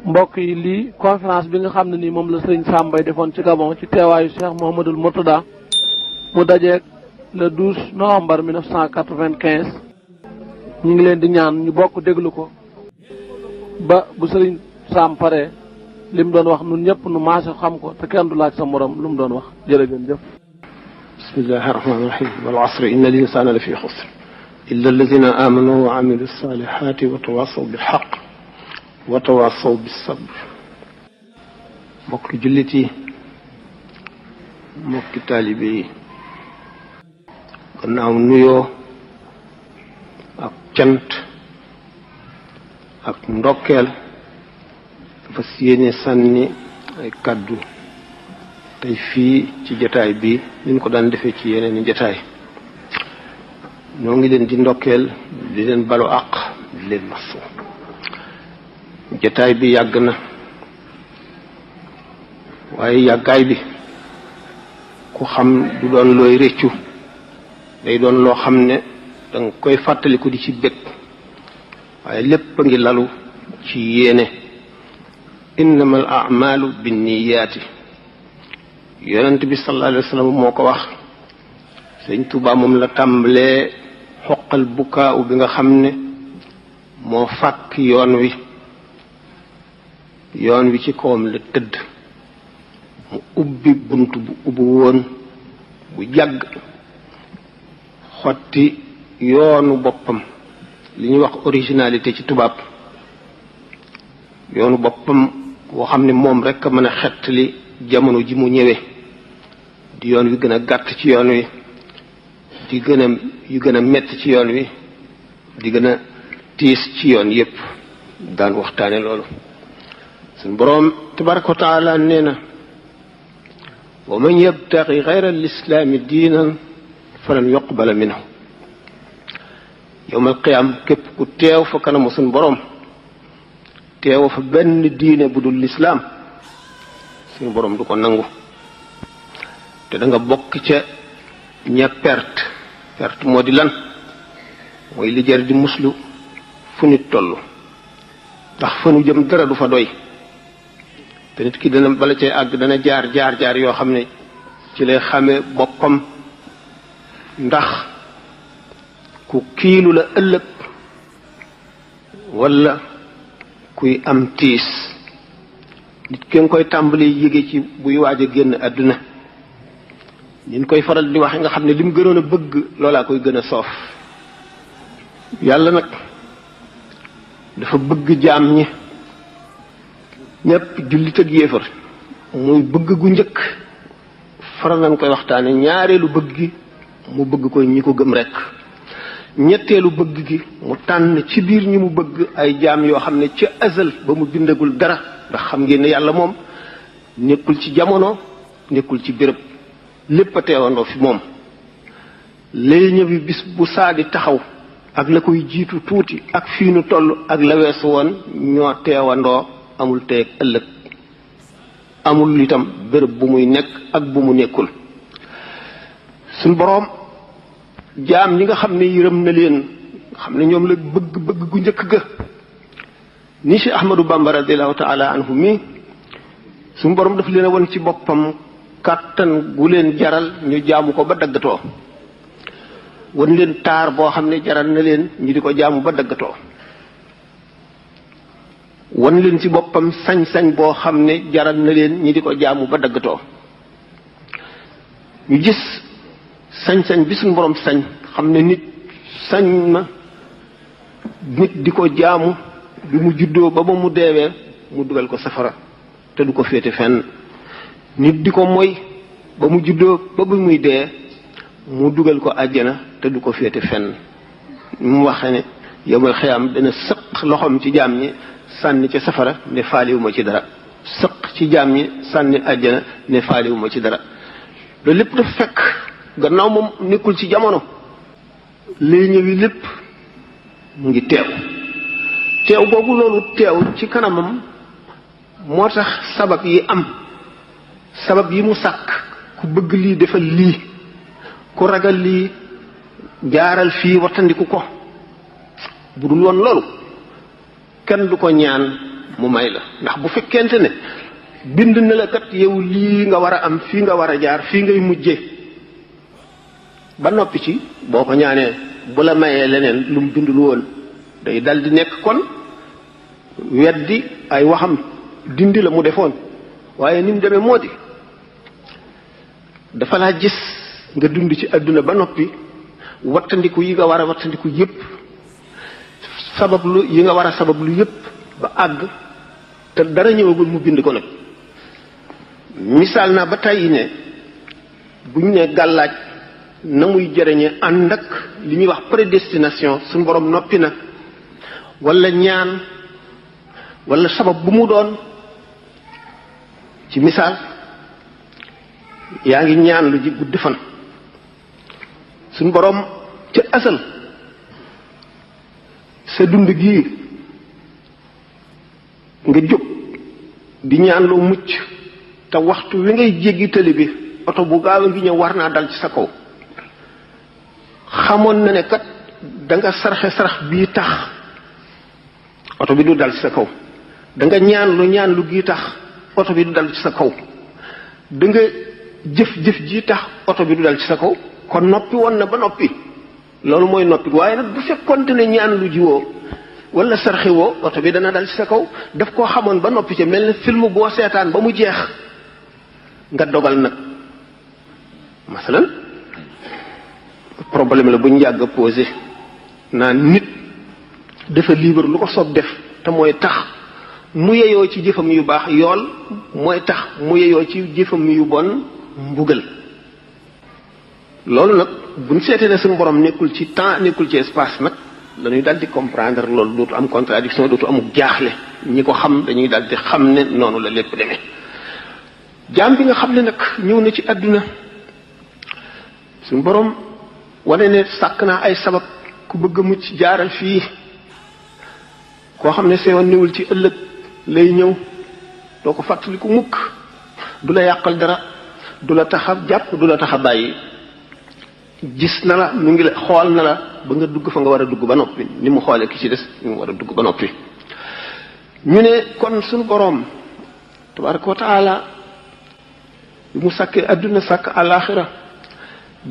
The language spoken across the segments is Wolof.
mbokk yi lii conférence bi nga xam ne nii moom la sëriñ Sam Mbaye defoon ci Gabon ci teewaayu Cheikh Mouhamadoul Mourtada mu dajeeg le 12 novembre 1995 ñu ngi leen di ñaan ñu bokk déglu ko ba bu sëriñ Sam pare li mu doon wax nun ñëpp nu maase xam ko te kenn du laaj sa morom lu mu doon wax jërëjëf. bismillahi rahmaani rahim wal asri inna al insana la fi xusr illa alladina amanu wa amilu salihati wa tawasaw bil xaq wa tawasaw bis sabr. mbokki jullit yi mbokki taalibe yi gannaaw nuyoo ak cant ak ndokkeel dafa yéene sànni ay kàddu tey fii ci jataay bi ñu ko daan defee ci yeneen i jataay ñoo ngi leen di ndokkeel di leen balu àq di leen masu. jataay bi yàgg na waaye yàggaay bi ku xam du doon looy réccu day doon loo xam ne danga koy fàttaliku di ci bég waaye lépp a ngi lalu ci yéene. innamal a'malu binniyaati yonent bi sallallahu alayhi wa sallam moo ko wax. sëñ Tuubaa moom la tàmbalee xoqal bukaaw bi nga xam ne moo fàkk yoon wi ci kawam la tëdd mu ubbi bunt bu ubbi woon bu jàgg xotti yoonu boppam li ñuy wax originalité ci tubaab yoonu boppam boo xam ne moom rek a mën a xettali jamono ji mu ñëwee di yoon wi gën a gàtt ci yoon wi di gën a metti ci yoon wi di gën a tiis ci yoon yépp daan waxtaane loolu. suñ boroom tabaraka wa taala nee na wa man yabtaxi xayra alislaami diinan falan yuqbala minhu. yowmal qiyaam képp ku teew fa kanamu suñ boroom teew fa benn diine bu dul lislaam suñu boroom du ko nangu te da nga bokk ca ña perte moo di lan mooy li jar di muslu fu nit toll ndax fa nu jëm dara du fa doy te nit ki dana bala cay àgg dana jaar yoo xam ne ci lay xamee boppam ndax ku kiilu la ëllëg walla kuy am tiis. nit ki nga koy tàmbali yéege ci buy waaj a génn àdduna ñu koy faral di waxe nga xam ne li mu gënoon a bëgg loolaa koy gën a soof. yàlla nag dafa bëgg jaam ñi ñépp jullit ak yéefar muy bëgg gu njëkk faral nañ koy waxtaane. ñaareelu bëgg gi mu bëgg ko ñi ko gëm rekk. ñetteelu bëgg gi mu tànn ci biir ñi mu bëgg ay jaam yoo xam ne ca azal ba mu bindagul dara ndax xam ngeen ne yàlla moom nekkul ci jamono nekkul ci béréb lépp a teewandoo fi moom. lay ñëwi bis bu saa di taxaw ak la koy jiitu tuuti ak fii nu toll ak la weesu woon ñoo teewandoo amul tey ak ëllëg amul itam béréb bu muy nekk ak bu mu nekkul. suñ boroom jaam ñi nga xam ne yërëm na leen nga xam ne ñoom la bëgg gu njëkk ga ni Cheikh Ahmadou Bamba radiallahu taala anhu mi suñu borom daf leen a won ci boppam kàttan gu leen jaral ñu jaamu ko ba daggatoo won leen taar boo xam ne jaral na leen ñu di ko jaamu ba daggatoo won leen ci boppam sañ-sañ boo xam ne jaral na leen ñi di ko jaamu ba daggatoo. ñu gis sañ-sañ bi suñu borom sañ xam ne nit sañ na nit di ko jaamu bi mu juddoo ba mu deewee mu dugal ko safara te du ko féete fenn. nit di ko moy ba mu juddoo ba bu muy dee mu dugal ko àjjana te du ko féete fenn. mu waxe ne yawmal xiyaam dana sëq loxoom ci jaam ñi sànni ca safara ne faaliwuma ci dara sëq ci jaam ñi sànni àjjana ne faaliwuma ci dara. loolu lépp dafa fekk gannaaw moom nekkul ci jamono lay ñëwi lépp mu ngi teew boobu loolu teew ci kanamam moo tax sabab yi am sabab yi mu sàkk ku bëgg lii defal lii ku ragal lii jaaral fii wattandiku ko bu dul woon loolu kenn du ko ñaan mu may la ndax bu fekkente ne bind na la kat yow lii nga war a am fii nga war a jaar fii ngay mujje ba noppi ci boo ko ñaanee bu la mayee leneen lu mu bindul woon day dal di nekk kon weddi ay waxam dindi la mu defoon waaye ni mu demee moo di dafa laa gis nga dund ci àdduna ba noppi wattandiku yi nga war a wattandiku yépp sabablu yi nga war a sabablu yépp ba àgg te dara ñëwagul mu bind ko nag misaal naa ba tàyyi ne buñ ne gàllaaj na muy jëriñe ànd ak li ñuy wax prédestination suñu borom noppi na wala ñaan wala sabab bu mu doon ci misaal yaa ngi ñaan lu ji guddi fan suñu borom ca asal sa dund gii nga jóg di ñaan loo mucc te waxtu wi ngay jéggi tali bi oto bu gaaw a ngi ñëw war naa dal ci sa kaw xamoon na ne kat da nga sarxe sarax bii tax oto bi du dal ci sa kaw da nga ñaan lu gii tax oto bi du dal ci sa kaw da nga jëf ji tax oto bi du dal ci sa kaw kon noppi woon na ba noppi loolu mooy noppi waaye nag bu fekkonte ne ñaan lu jiwoo wala sarxe woo oto bi dana dal ci sa kaw daf koo xamoon ba noppi ca mel ne film boo seetaan ba mu jeex nga dogal nag masalan problème la bu ñu yàgg a posé naan nit dafa libre lu ko soob def te mooy tax mu yeyoo ci jëfam yu baax yool mooy tax mu yeyoo ci jëfam yu bon mbugal loolu nag buñ seetee ne suñu borom nekkul ci temps nekkul ci espace nag dañuy daal di comprendre loolu dootu am contradiction dootu amuk jaaxle ñi ko xam dañuy daal di xam ne noonu la lépp demee jaam bi nga xam ne nag ñëw na ci àdduna suñu borom wane ne sàkk naa ay sabab ku bëgg a mucc jaaral fii koo xam ne seewoon niwul ci ëllëg lay ñëw doo ko fàttali ku mukk du la yàqal dara du la tax a jàpp du la tax a bàyyi gis na la mu ngi la xool na la ba nga dugg fa nga war a dugg ba noppi ni mu xoolee ki ci des ni mu war a dugg ba noppi ñu ne kon suñu boroom tabaraka wa taala bi mu sàkkee adduna sàkk alaxira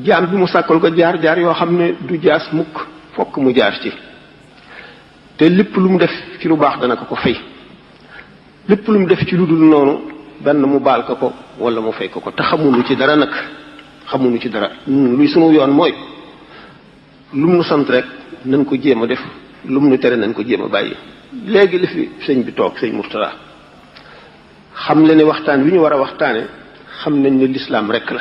jaam bi mu sàkkal ko jaar yoo xam ne du jaas mukk fokk mu jaar ci te lépp lu mu def ci lu baax dana ko fay lépp lu mu def ci lu dul noonu benn mu baal ko wala mu fay ko te xamuñu ci dara nag xamuñu ci dara luy sunu yoon mooy lu mu nu sant rek nañ ko jéem a def lu mu nu tere nañ ko jéem a bàyyi léegi li fi sëñ bi toog sëñ Murtada xam le ne waxtaan wi ñu war a waxtaane xam nañ ne l'islam rek la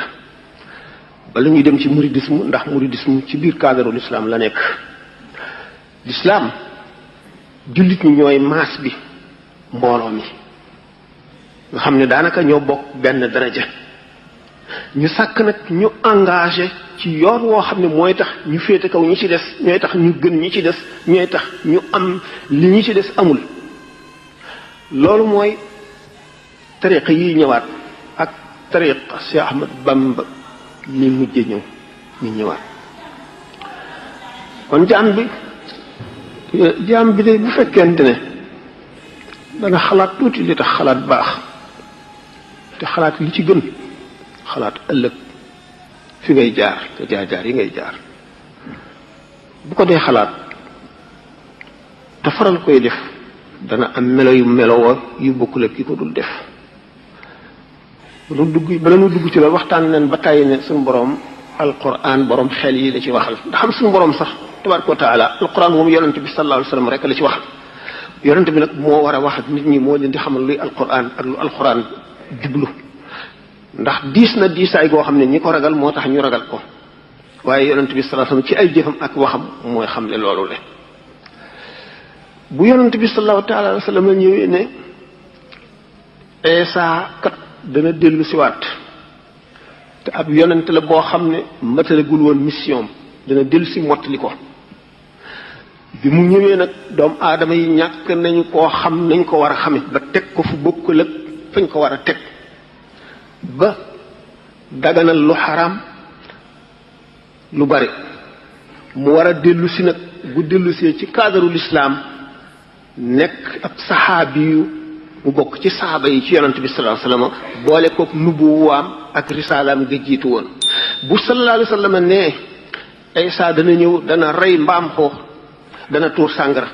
bala ñuy dem ci mouridisme ndax mouridisme ci biir cadre l'islam la nekk l'islam jullit ñi ñooy maas bi mbooloo mi nga xam ne daanaka ñoo bokk benn daraja ñu sàkk nag ñu engagé ci yoon woo xam ne mooy tax ñu féete kaw ñi ci des ñooy tax ñu gën ñi ci des ñooy tax ñu am li ñi ci des amul loolu mooy tariqa yi ñëwaat ak tariqa Cheikh Ahmad Bamba mi mujje ñëw ñu ñëwaat kon jaam bi de bu fekkente ne danga xalaat tuuti li tax xalaat baax te xalaat li ci gën xalaat ëllëg fi ngay jaar te jaar yi ngay jaar bu ko dee xalaat te faral koy def dana am melo yu melowoo yu bokkul ak ki ko dul def bala nu dugg ci loolu waxtaan leen ba tàyyi ne suñu borom alquran borom xel yi la ci waxal ndax xam suñu borom sax tabaraka wa taala alquran moom yonente bi sallallahu alayhi wasallam rek la ci waxal yonente bi nag moo war a wax ak nit ñi moo leen di xamal luy alquran ak lu alquran jublu ndax diis na diisaay goo xam ne ñi ko ragal moo tax ñu ragal ko waaye yonente bi sallallahu alayhi wasallam ci ay jëfam ak waxam mooy xam ne loolu le bu yonente bi sallallahu taala alayhi wasallam la ñëwee ne Isa kat dana dellu siwaat te ab yonent la boo xam ne matalagul woon mission dana dellu si mottali ko bi mu ñëwee nag doomu aadama yi ñàkk nañu koo xam nañ ko war a xame ba teg ko fu bokkul ak fañ ko war a teg ba daganal lu xaraam lu bari mu war a dellu si nag bu dellu see ci cadre l'islam nekk ab saxaabi yu mu bokk ci saxaaba yi ci yonent bi sallallahu alayhi wasallam boole koog nubuwaam ak risaalaam nga jiitu woon bu sallallahu alayhi wasallam ne Isa dana ñëw dana rey mbaam xoox dana tuur sàngara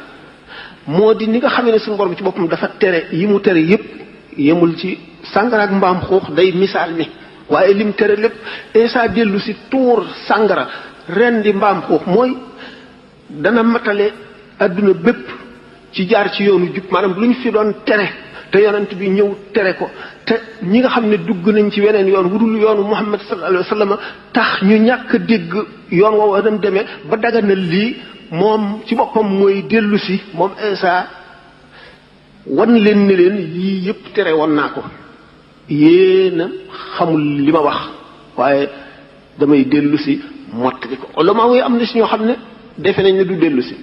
moo di ni nga xamee ne suñu borom ci boppam dafa tere yi mu tere yépp yemul ci sàngara ak mbaam xoox day misaal mi waaye lim tere lépp Isa dellu si tuur sàngara ren di mbaam xoox mooy dana matale adduna bépp ci jaar ci yoonu jub maanaam lu ñu fi doon tere te yonent bi ñëw tere ko te ñi nga xam ne dugg nañ ci weneen yoon wudul yoonu Muhammad sallallahu alayhi wasallam tax ñu ñàkk a dégg yoon woowu dem demee ba daganal lii moom ci boppam mooy dellu si moom Isa wan leen ne leen yii yëpp tere woon naa ko yéena xamul li ma wax waaye damay dellu si mottali ko ulama yi am na si ñoo xam ne defe nañ ne du dellu si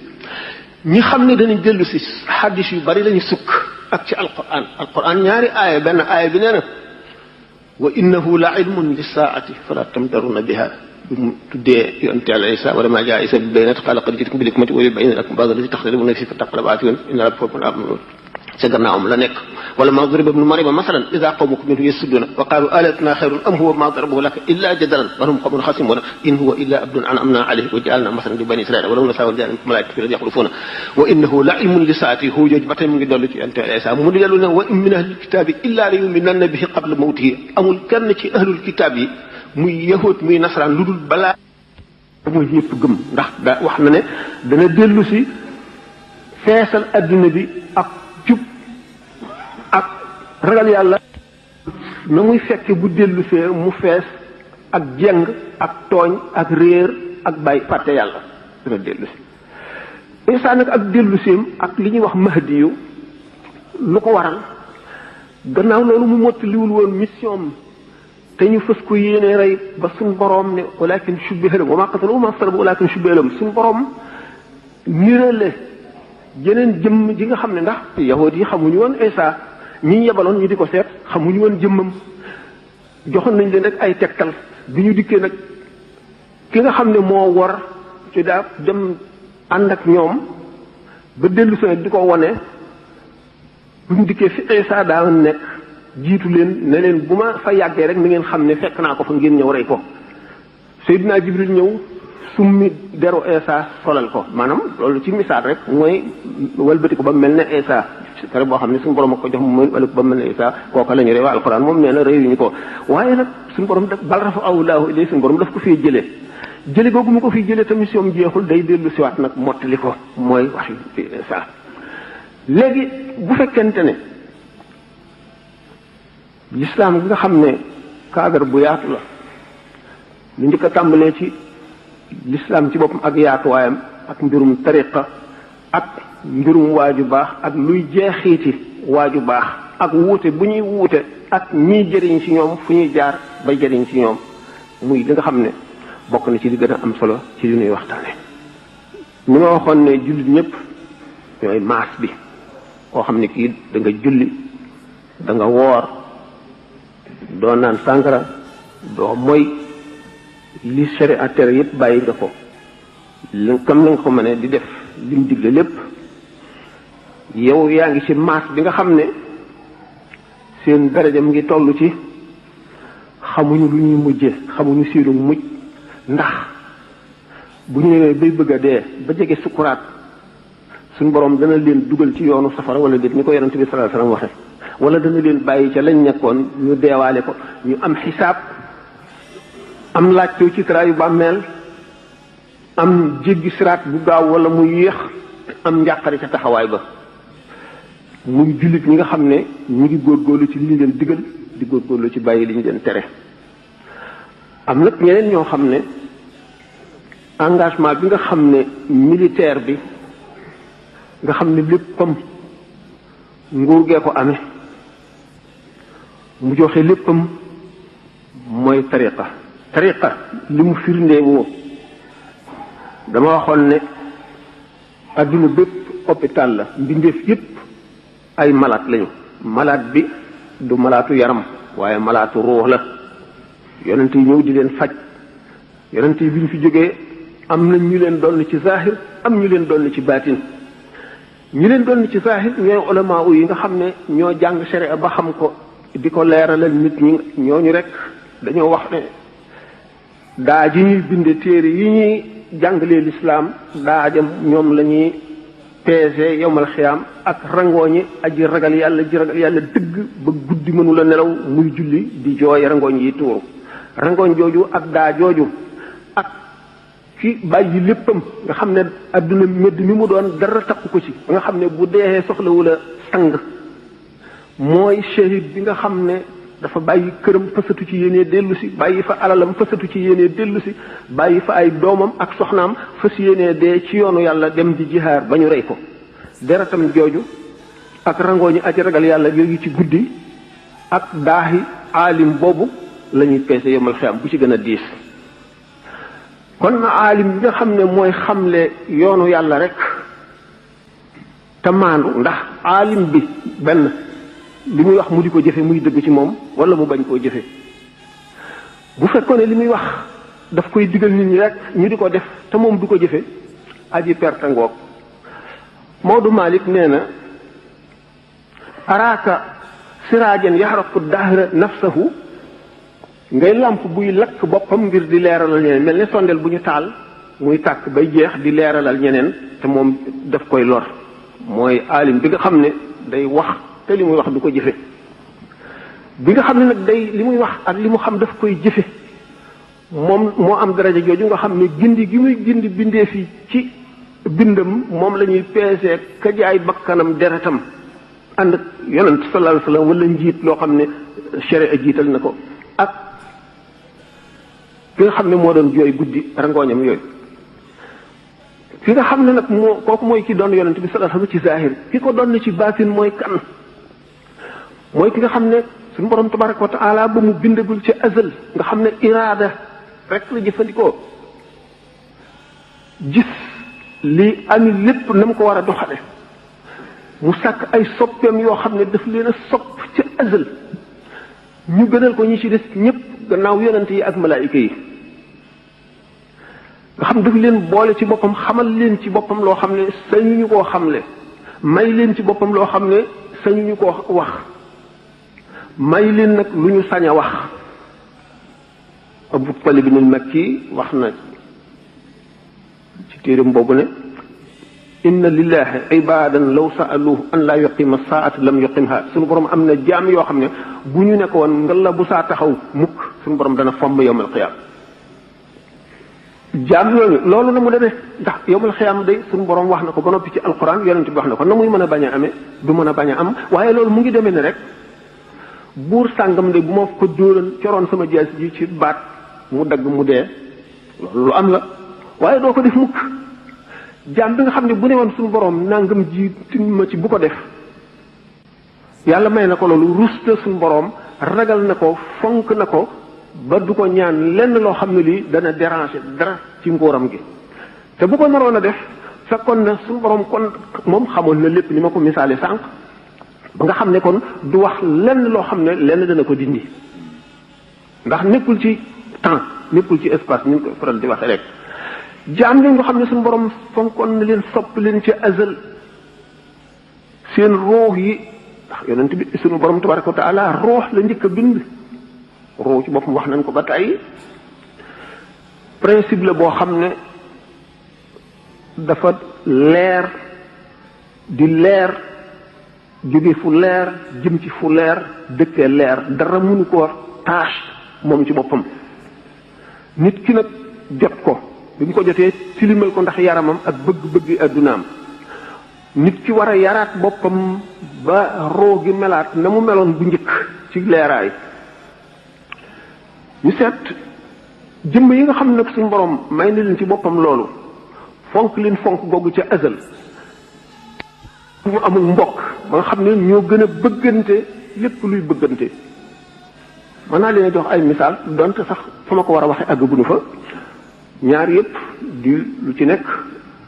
ñi xam ne danañ dellu si xaddis yu bari lañu sukk ak ci alquran ñaari aaya benn aaya bi nee na wa innahu la ilmun lisaati fala tamtaruna biha bi mu tuddee yonte Yàlla Isa wala ma jaa Isa bil bayyinati qala qad ji'tukum bil hikmati wa yubayyinu lakum ba'da allati takhtalifuna fihi fattaqullaha wa ati'un inna rabbakum ca gannaawam la nekk wala ma duriba ibnu Maryama masalan idha qawmukum minhu yasudduna wa qalu alatuna khayrun am huwa ma darabahu laka illa jadalan wa hum qawmun khasimun in huwa illa abdun an'amna alayhi wa ja'alna masalan li bani israila wa law nasa'u ja'alna malaa'ikatan yakhlufuna wa innahu la ilmun li saati hujaj ba tey mu ngi dollu ci yonte Isa mu di dellu ne wa in min ahlil kitaabi illa la yu'minanna bihi qabla mawtihi amul kenn ci ahlul kitaab yi muy yahud muy nasaraan lu dul balaa muy yëpp gëm ndax da wax na ne dana dellu si feesal adduna bi ak jub ak ragal yàlla na muy fekke bu dellu see mu fees ak jeng ak tooñ ak réer ak bàyyi fàtte yàlla dana dellu si Isa nag ak dellu seem ak li ñuy wax mahdi yu lu ko waral gannaaw loolu mu mottaliwul woon mission te ñu fës ko yéene rey ba suñ boroom ne walakin shubbiha lahum wa ma qataluhu ma salabu walakin shubbiha lahum suñ boroom nirale jeneen jëmm ji nga xam ne ndax yahud yi xamuñu woon Isa ñi yebaloon ñu di ko seet xamuñu woon jëmmam joxoon nañ leen rek ay tegtal bi ñu dikkee nag ki nga xam ne moo war ci daa dem ànd ak ñoom ba dellu si di ko wone bu ñu dikkee fi Isa daa nekk jiitu leen ne leen bu ma fa yàggee rek na ngeen xam ne fekk naa ko fa ngeen ñëw rey ko Seydina Jibril ñëw summi deru Isa solal ko maanaam loolu ci misaal rek mooy walbati ko ba mel ne Isa kare boo xam ne suñu borom a ko jox mu wala ba mel ne Isa kooka la ñu rey waa alquran moom nee na réyuñu ko waaye nag suñu borom daf bal rafa awlaahu ilay suñu borom daf ko fii jële googu mu ko fii jëlee tamit mission jeexul day dellu siwaat nag mottali ko mooy wax Isa léegi bu fekkente ne l'islam gi nga xam ne cadre bu yaatu la lu njëkk a tàmbalee ci l'islam ci boppam ak yaatuwaayam ak mbirum tariqa ak mbirum waaju baax ak luy jeexiiti waaju baax ak wuute bu ñuy wuute ak ñiy jëriñ ci ñoom fu ñuy jaar ba jëriñ ci ñoom muy li nga xam ne bokk na ci li gën a am solo ci li ñuy waxtaane ni ma waxoon ne jullit ñëpp ñooy maas bi koo xam ne kii da nga julli da nga woor doo naan sàngara doo moy li sharia tere yépp bàyyi nga ko comme la nga ko mënee di def lim digle lépp yow yaa ngi ci maas bi nga xam ne seen daraja mu ngi toll ci xamuñu lu ñuy mujje xamuñu seenu mujj ndax bu ñu ñëwee bay bëgg a dee ba jege sukuraat suñ borom dana leen dugal ci yoonu safara wala déet ni ko yonent bi sallallahu alayhi wasallam waxe wala dana leen bàyyi ca lañ nekkoon ñu deewaale ko ñu am xisaab am laajtoo ci taraayu bàmmeel am jéggi siraat bu gaaw wala mu yéex am njàqare ca taxawaay ba muy jullit ñi nga xam ne ñu ngi góorgóorlu ci li ñu leen digal di góorgóorlu ci bàyyi li ñu leen tere am nag ñeneen ñoo xam ne engagement bi nga xam ne militaire bi nga xam ne léppam nguur gee ko amee mu joxe léppam mooy tariqa li mu firndee woo dama waxoon ne adduna bépp hôpital la mbindeef yépp ay malade lañu malade bi du malaatu yaram waaye malaatu ruux la yonent yi ñëw di leen faj yonent yi bi ñu fi jógee am na ñu leen doon ci zahir am ñu leen doon ci baatin ñi leen doon ci zahir ñooy ulama yi nga xam ne ñoo jàng sharia ba xam ko di ko leeralal nit ñi ñooñu rek dañoo wax ne daa ji ñuy binde téere yi ñuy jàngalee lislaam daajam ñoom la ñuy peese yowmal xiyaam ak rangooñi aji ragal yàlla ji ragal yàlla dëgg ba guddi mënu la nelaw muy julli di jooy rangooñ yi tuuru rangooñ jooju ak daa jooju ak ki bàyyi léppam nga xam ne adduna medd mi mu doon dara takku ko ci nga xam ne bu dee soxlawula sang mooy shahid bi nga xam ne dafa bàyyi këram fasatu ci yéenee dellu si bàyyi fa alalam fasatu ci yéenee dellu si bàyyi fa ay doomam ak soxnaam fas yéenee dee ci yoonu yàlla dem di jihaar ba ñu rey ko deretam jooju ak rangooñi aji ragal yàlla yooyu ci guddi ak daaxi aalim boobu la ñuy peese yomal xiyam bu ci gën a diis kon na aalim bi nga xam ne mooy xamle yoonu yàlla rek te maandu ndax aalim bi benn li muy wax mu di ko jëfe muy dëgg ci moom wala mu bañ koo jëfe bu fekkoon ne li muy wax daf koy digal nit ñi rek ñu di ko def te moom du ko jëfe aji perte ngoog Maodo Malick nee na araaka siraajan yaxraqu dahra nafsahu ngay làmp buy lakk boppam ngir di leeralal ñeneen mel ne sondeel bu ñu taal muy tàkk bay jeex di leeralal ñeneen te moom daf koy lor mooy aalim bi nga xam ne day wax te li muy wax du ko jëfe bi nga xam ne nag day li muy wax ak li mu xam daf koy jëfe moom moo am daraja jooju nga xam ne gindi gi muy gindi bindee fi ci bindam moom la ñuy peesee ka jaay bakkanam deretam ànd ak yonent sallallahu alayhi wasallam wala njiit loo xam ne sharia jiital na ko ak ki nga xam ne moo doon jooy guddi rangooñam yooyu ki nga xam ne nag moo kooku mooy ki doon yonent bi sallallahu alayhi wasallam ci zahir ki ko doon ci baatin mooy kan mooy ki nga xam ne suñu borom tabaraka wa taala ba mu bindagul ci azal nga xam ne iraada rek la jëfandikoo gis li ami lépp na mu ko war a doxale mu sàkk ay soppeem yoo xam ne daf leen a sopp ci azal ñu gënal ko ñi ci des ñëpp gannaaw yonent yi ak malaayika yi nga xam daf leen boole ci boppam xamal leen ci boppam loo xam ne sañuñu koo xamle may leen ci boppam loo xam ne sañuñu koo wax may leen nag lu ñu sañ a wax Abu Talib ibn al-Makki wax na ci téeram boobu ne inna lillahi ibadan law sa'aluhu an la yuqima saa'ata lam yuqimha suñu borom am na jaam yoo xam ne bu ñu ne ko woon nga la bu saa taxaw mukk suñu borom dana fomm yawmal qiyaam jaam yooyu loolu na mu demee ndax yawmal qiyaam day suñu borom wax na ko ba noppi ci alquran yonent bi wax na ko na muy mën a bañ a amee du mën a bañ a am waaye loolu mu ngi demee ne rek buur sàngam de bu ma ko dóoran coroon sama jaas ji ci baat mu dagg mu dee loolu lu am la waaye doo ko def mukk jaam bi nga xam ne bu ne woon suñu borom nangam ji ma ci bu ko def yàlla may na ko loolu rusta suñu borom ragal na ko fonk na ko ba du ko ñaan lenn loo xam ne lii dana déranger dara ci nguuram gi te bu ko naroon a def fekkoon na suñu borom kon moom xamoon na lépp ni ma ko misaale sànq ba nga xam ne kon du wax lenn loo xam ne lenn dana ko dindi ndax nekkul ci temps nekkul ci espace ni ñu koy faral di waxee rek jaam leen nga xam ne suñu borom fonkoon na leen sopp leen ci azal seen ruux yi ndax yonent bi suñu borom tabaraka wa taala ruux la njëkk a bind ruux ci boppam wax nañ ko ba tey principe la boo xam ne dafa leer di leer jóge fu leer jëm ci fu leer dëkkee leer dara mënu ko tâche moom ci boppam nit ki nag jot ko bi mu ko jotee tilimal ko ndax yaramam ak bëgg-bëggi addunaam nit ki war a yaraat boppam ba roo gi melaat na mu meloon bu njëkk ci leeraay ñu seet jëmm yi nga xam ne nag suñu borom may na leen ci boppam loolu fonk leen fonk googu ca azal ñu amul mbokk ba nga xam ne ñoo gën a bëggante lépp luy bëggante mën naa leen jox ay misaal donte sax fa ma ko war a waxe àgg bu nu fa ñaar yépp di lu ci nekk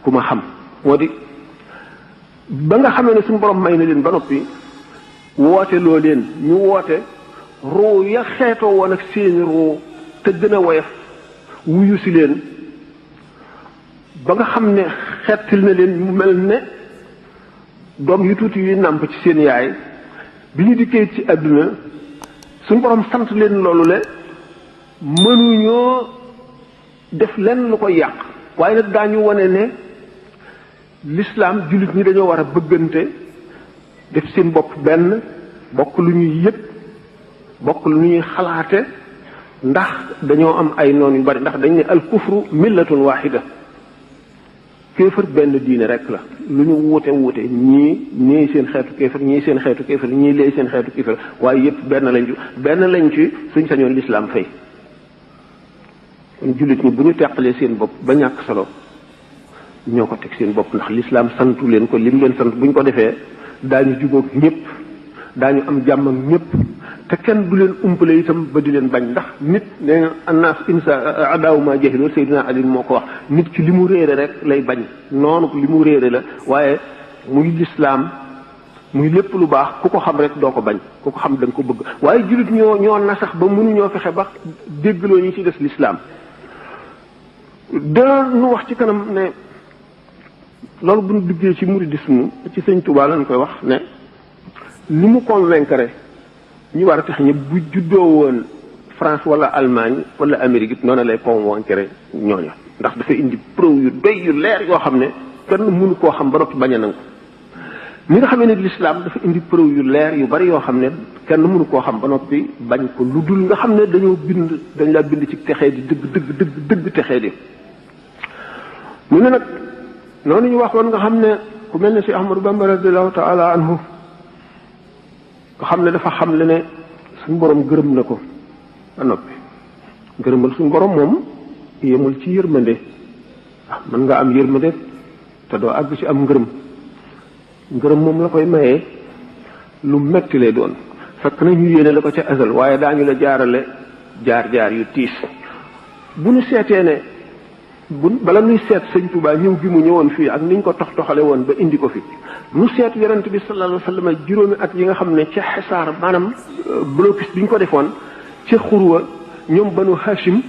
ku ma xam moo di ba nga xamee ne suñu borom may na leen ba noppi woote loo leen ñu woote ruu ya xeetoo woon ak seeni ruu te gën a woyof wuyu si leen ba nga xam ne xettil na leen mu mel ne doom yu tuuti yuy nàmp ci seen yaay bi ñu dikkee ci àdduna suñu borom sant leen loolu le mënuñoo def lenn lu koy yàq waaye nag daañu wane ne l'islam jullit ñi dañoo war a bëggante def seen bopp benn bokk lu ñuy yëg bokk lu ñuy xalaate ndax dañoo am ay noon yu bari ndax dañ ne al kufru millatun wahida kéefër benn diine rek la lu ñu wuute wuute ñii seen xeetu kéefër ñii seen xeetu kéefër ñii lee seen xeetu kéefër waaye yëpp benn lañ ci suñ sañoon l'islam fay kon jullit ñi bu ñu teqalee seen bopp ba ñàkk solo ñoo ko teg seen bopp ndax l'islam santu leen ko lim leen sant bu ñu ko defee daañu jubóog ñëpp daañu am jàmm ak ñëpp te kenn du leen umpale itam ba di leen bañ ndax nit nee na annaas insa adaawu ma jahiloo Seydina Ali moo ko wax nit ki li mu réere rek lay bañ noonu li mu réere la waaye muy l'islam muy lépp lu baax ku ko xam rek doo ko bañ ku ko xam da nga ko bëgg waaye jullit ñoo na sax ba mënuñoo fexe ba déggloo ñi ci des l'islam dana nu wax ci kanam ne loolu bu ñu duggee ci mouridisme ci Sëñ Tuubaa lañ koy wax ne ni mu convaincre ñu war a tax ñëpp bu juddoo woon France wala Allemagne wala Amérique it noonu lay convaincre ñooñu ndax dafa indi preuve yu doy yu leer yoo xam ne kenn mënu koo xam ba noppi bañ a nangu ni nga xamee ne l'islam dafa indi preuve yu leer yu bari yoo xam ne kenn mënu koo xam ba noppi bañ ko lu dul nga xam ne dañ laa bind ci texee di dëgg texee di mu ne nag noonu ñu waxoon nga xam ne ku mel ne si Ahmadou Bamba radiyallahu ta'ala anhu nga xam ne dafa xam le ne suñu borom gërëm na ko ba noppi gërëmal suñu borom moom yemul ci yërmande mën nga am yërmande te doo àgg ci am ngërëm moom la koy mayee lu metti lay doon fekk na ñu yéene la ko ca azal waaye daañu la jaarale jaar yu tiis bu ñu seetee ne bala nuy seet Sëñ Tuubaa ñëw gi mu ñëwoon fii ak niñ ko toxale woon ba indi ko fi nu seet yonent bi sallallahu alayhi wa sallam juróomi at yi nga xam ne ca xesaar maanaam blocus bi ñu ko defoon ca xurwa ñoom banu Hashim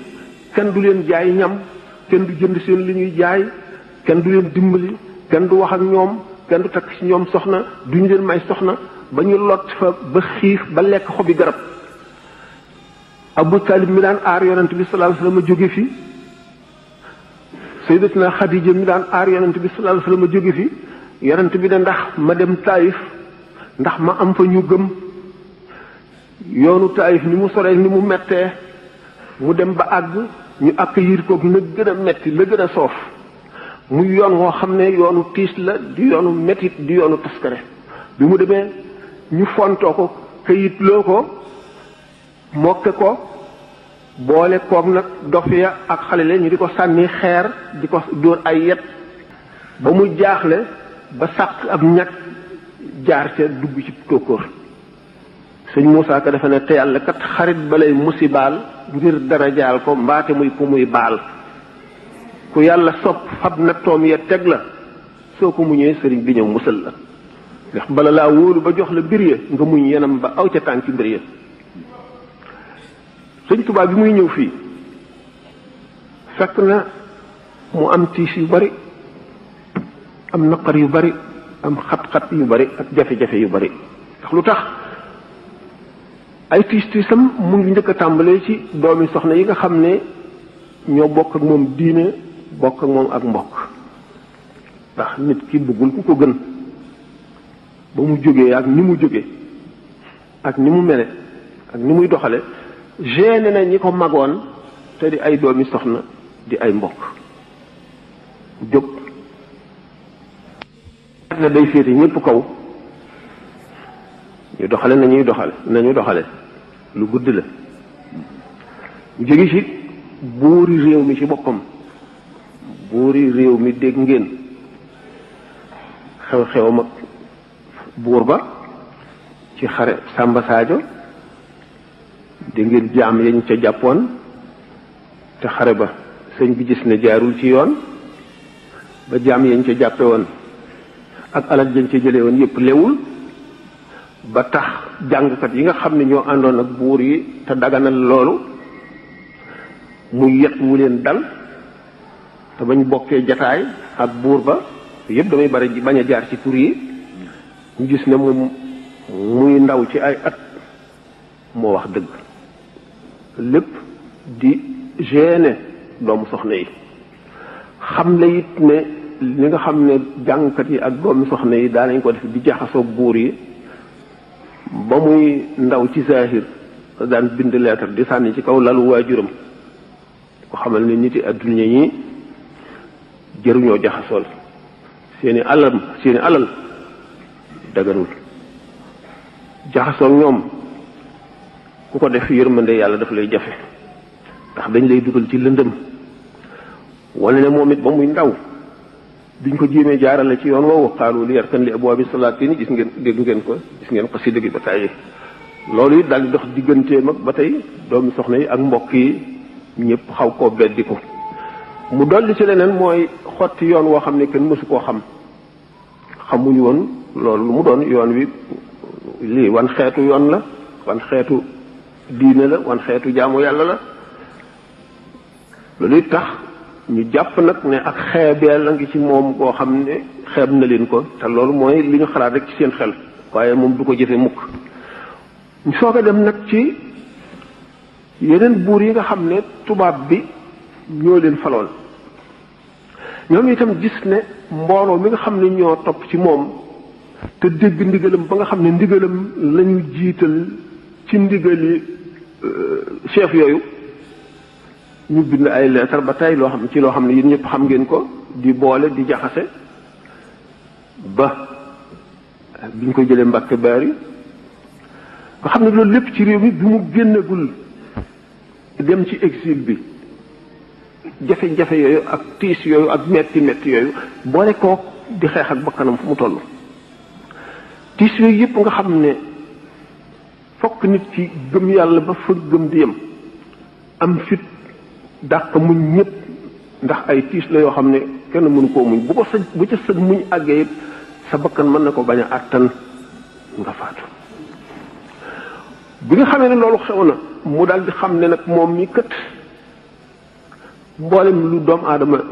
kenn du leen jaay ñam kenn du jënd seen li ñuy jaay kenn du leen dimbali kenn du wax ak ñoom kenn du takk ci ñoom soxna duñu leen may soxna ba ñu lot fa ba xiif ba lekk xobi garab Abu Talib mi daan aar yonent bi sallallahu alayhi wa sallam jóge fi Sayyidatuna Xadija mi daan aar yonent bi sallallahu alayhi wa sallam jóge fi yonent bi ne ndax ma dem Taïf ndax ma am fa ñu gëm yoonu Taïf ni mu soree ni mu mettee mu dem ba àgg ñu accueillir ko na gën a metti la gën a soof muy yoon woo xam ne yoonu tiis la di yoonu mettit di yoonu taskare bi mu demee ñu fontoo ko këyit loo ko mokke ko boole koog nag dof ya ak xale la ñu di ko sànni xeer di ko dóor ay yet ba mu jaaxle ba sàq ab ñag jaar ca dugg ci tóokóor sëñ Moussa Ka dafa ne te yàlla kat xarit balay musibaal ngir dara jaal ko mbaate muy ku muy baal ku yàlla sopp fab nattoom ya teg la soo ko muñee sëriñ bi ñëw musal la ndax bala laa wóolu ba jox la mbir ya nga muñ yenam ba aw ca tànki mbir ya Sëñ Tuubaa bi muy ñëw fii fekk na mu am tiis yu bari am naqar yu bari am xat-xat yu bari ak jafe-jafe yu bari ndax lu tax ay tiisam mu ngi njëkk a tàmbalee ci doomi soxna yi nga xam ne ñoo bokk ak moom diine bokk ak moom ak mbokk ndax nit ki bëggul ku ko gën ba mu jógee ak ni mu jógee ak ni mu mele ak ni muy doxale génne na ñi ko magoon te di ay doomi soxna di ay mbokk jóg na day féete ñépp kaw ñu doxale nañu doxale lu gudd la jóge ci buuri réew mi ci boppam buuri réew mi dégg ngeen xew-xewam ak buur ba ci xare Samba Sadio dégg ngeen jaam yañ ca jàppoon te xare ba sëñ bi gis ne jaarul ci yoon ba jaam yañ ca jàppe woon ak alal jañ ca jële woon yépp lewul ba tax jàngkat yi nga xam ne ñoo àndoon ak buur yi te daganal loolu muy yet wu leen dal te bañ bokkee jataay ak buur ba yépp damay bari bañ a jaar ci tur yi ñu gis ne moom muy ndaw ci ay at moo wax dëgg lépp di gêner doomu soxna yi xam le it ne li nga xam ne jàngkat yi ak doomu soxna yi daanañ ko def di jaxasoo buur yi ba muy ndaw ci zahir daan bind lettre di sànni ci kaw lalu waajuram ko xamal ne nit yi adduna ñi jëruñoo jaxasool seeni alal daganul jaxasool ñoom ku ko def yërmande yàlla daf lay jafe ndax dañ lay dugal ci lëndëm wane ne moom it ba muy ndaw biñ ko jéemee jaarale ci yoon woowu xaalu li yarkan li abwaabi salaatin gis ngeen dégg ngeen ko gis ngeen xasida gi ba tàyyi loolu it daal di dox digganteem ak ba tey doomi soxna yi ak mbokk yi ñëpp xaw koo beddi ko mu dolli ci leneen mooy xotti yoon woo xam ne kenn mësu koo xamuñu woon loolu lu mu doon yoon wi lii wan xeetu yoon la wan xeetu diine la wan xeetu jaamu yàlla la loolu it tax ñu jàpp nag ne ak xeebeel la ngi ci moom koo xam ne xeeb na leen ko te loolu mooy li ñu xalaat rek ci seen xel waaye moom du ko jëfe mukk ñu soog a dem nag ci yeneen buur yi nga xam ne tubaab bi ñoo leen faloon ñoom itam gis ne mbooloo mi nga xam ne ñoo topp ci moom te dégg ndigalam ba nga xam ne ndigalam lañu jiital ci ndigali chef yooyu ñu bind ay lettre ba tey loo xam ne yéen ñëpp xam ngeen ko di boole di jaxase ba biñ ko jëlee Mbàkke Baari nga xam ne loolu lépp ci réew mi bi mu génnagul dem ci exil bi jafe-jafe yooyu ak tiis yooyu ak metti yooyu boole koo di xeex ak bakkanam fu mu toll tiis yooyu yëpp nga xam ne fokk nit ci gëm yàlla ba fa gëm di yem am fit dàq muñ ñëpp ndax ay tiis la yoo xam ne kenn mënu koo muñ bu ca sëg muñ àggee it sa bakkan mën na ko bañ a àttan nga faatu bi nga xamee ne loolu xew na mu daal di xam ne nag moom mi kët mboolem lu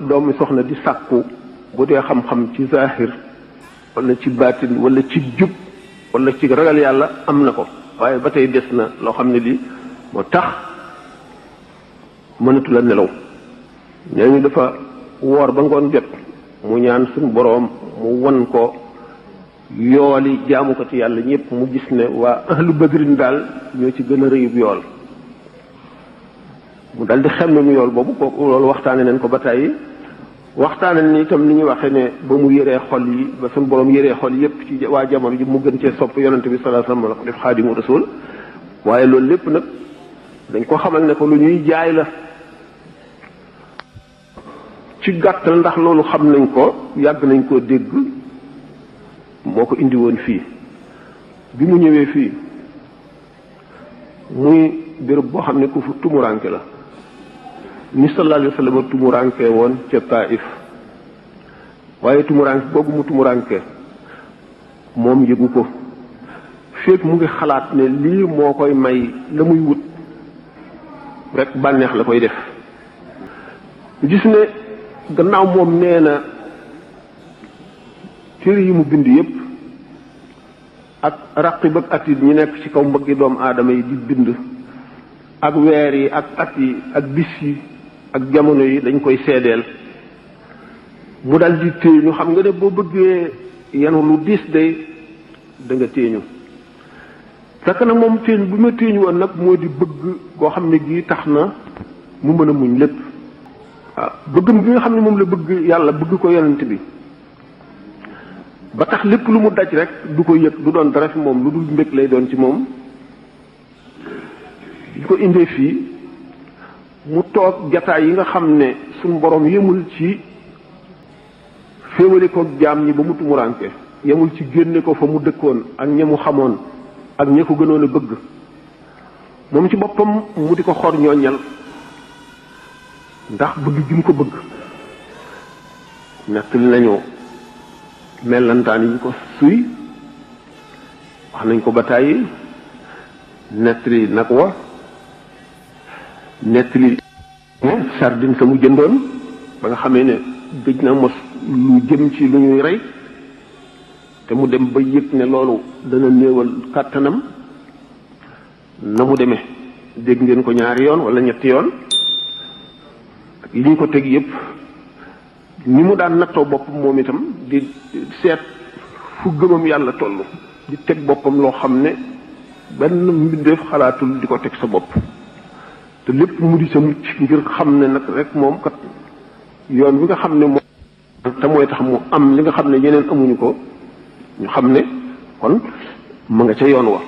doomi soxna di sàkku bu dee xam-xam ci zahir wala ci baatin wala ci jub wala ci ragal yàlla am na ko waaye ba tey des na loo xam ne lii moo tax mënatu la nelaw nee ñu dafa woor ba ngoon jot mu ñaan suñu boroom mu won ko yooli jaamu ko ci yàlla ñëpp mu gis ne waa ahlu badrin daal ñoo ci gën a rëyub yool mu dal di xemmem yool boobu kooku loolu waxtaane nañ ko ba tey waxtaane ni itam ni ñuy waxee ne ba mu yëree xol yi ba suñu boroom yëree xol yëpp ci waa jamono ji mu gën cee sopp yonente bi sallallahu alayhi wasallam la ko def xaadimu rasul waaye loolu lépp nag dañ ko xamal ne ko lu ñuy jaay la ci gàttal ndax loolu xam nañ ko yàgg nañ koo dégg moo ko indi woon fii bi mu ñëwee fii muy béréb boo xam ne ku fu tumuranke la ni sallallahu alayhi wasallam tumuranke woon ca Taif waaye tumuranke boobu mu tumuranke moom yëgu ko fépp mu ngi xalaat ne lii moo koy may la muy wut rek bànneex la koy def gis ne gannaaw moom nee na téere yi mu bind yépp ak raqib ak atid ñi nekk ci kaw mbëggi doomu aadama yi di bind ak weer yi ak at yi ak bis yi ak jamono yi dañ koy seedeel mu dal di téeñu xam nga ne boo bëggee yenu lu diis day da nga téeñu fekk nag moom téeñ bi ma téeñu woon nag moo di bëgg koo xam ne gii tax na mu mën a muñ lépp waaw bëggam gi nga xam ne moom la bëgg yàlla bëgg ko yonent bi ba tax lépp lu mu daj rek du ko yëg du doon dara fi moom lu dul mbég lay doon ci moom di ko indee fii mu toog jataay yi nga xam ne suñu borom yemul ci féewale ko jaam ñi ba mu tumuranke yemul ci génne ko fa mu dëkkoon ak ña mu xamoon ak ña ko gënoon a bëgg moom ci boppam mu di ko xor ñooñal ndax bëgg gi mu ko bëgg nettali nañu mellantaan yi ko suy wax nañ ko ba tàyyi nettali nag wa nettali sardine sa mu jëndoon ba nga xamee ne gëj na mos lu jëm ci lu ñuy rey te mu dem ba yëg ne loolu dana néewal kàttanam na mu demee dégg ngeen ko ñaari yoon wala ñetti yoon li ñu ko teg yëpp ni mu daan nattoo boppam moom itam di seet fu gëmam yàlla toll di teg boppam loo xam ne benn mbindeef xalaatul di ko teg sa bopp te lépp mu di sa mucc ngir xam ne nag rek moom kat yoon wi nga xam ne moom te mooy tax mu am li nga xam ne yeneen amuñu ko ñu xam ne kon ma nga ca yoon wa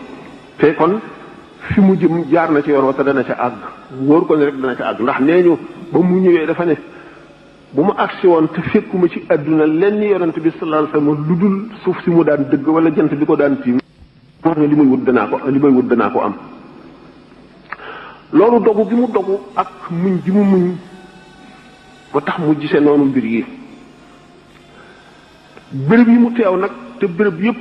te kon fi mu jëm jaar na ca yoon wa te dana ca àgg wóor ko ne rek dana ca àgg ndax nee ñu ba mu ñëwee dafa ne bu ma agsi woon te fekkuma ci àdduna lenn yonent bi sallallahu alayhi wasallam lu dul suuf si mu daan dëgg wala jant bi ko daan tiim wax ne li may wut danaa ko am loolu dogu gi mu dogu ak muñ gi mu muñ ba tax mu gisee noonu mbir yi béréb yi mu teew nag te béréb yëpp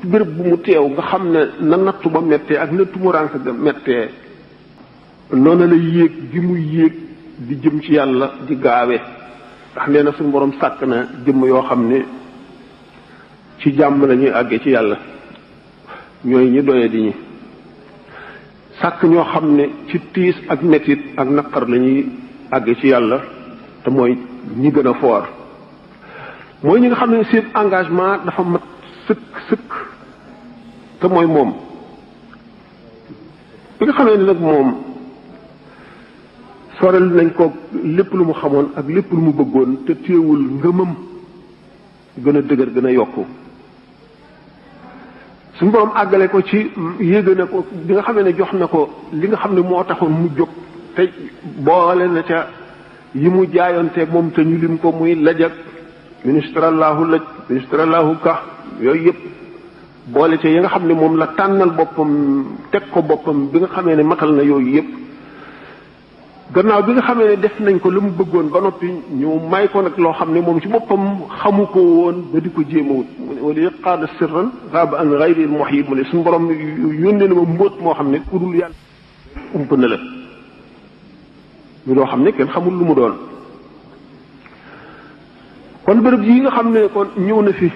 béréb bu mu teew nga xam ne na nattu ba mettee ak na tumuraanke ga mettee noonu la yéeg gi mu yéeg di jëm ci yàlla di gaawe ndax nee na suñu borom sàkk na jëmm yoo xam ne ci jàmm la ñuy àggee ci yàlla ñooy ñi doye di ñi sàkk ñoo xam ne ci tiis ak mettit ak naqar la ñuy àggee ci yàlla te mooy ñi gën a foor mooy ñi nga xam ne seen engagement dafa mat sëkk te mooy moom bi nga xamee ne nag moom sorel nañ ko lépp lu mu xamoon ak lépp lu mu bëggoon te téewul ngëmam gën a dëgër gën a yokku suñu borom àggale ko ci yéege na ko bi nga xamee ne jox na ko li nga xam ne moo taxoon mu jóg te boole na ca yi mu jaayoonteeg moom te ñu lim ko muy lajag ministrallahu laj ministrallahu ka yooyu yëpp boole ca yi nga xam ne moom la tànnal boppam teg ko boppam bi nga xamee ne matal na yooyu yëpp gannaaw bi nga xamee ne def nañ ko lu mu bëggoon ba noppi ñu may ko nag loo xam ne moom ci boppam xamu ko woon ba di ko jéem a wut wala qaada sirran raaba an ghayri muhib mu ne suñu borom yónnee na ma mbóot moo xam ne ku dul yàlla ump na la ñu loo xam ne kenn xamul lu mu doon kon béréb yi nga xam ne kon ñëw na fi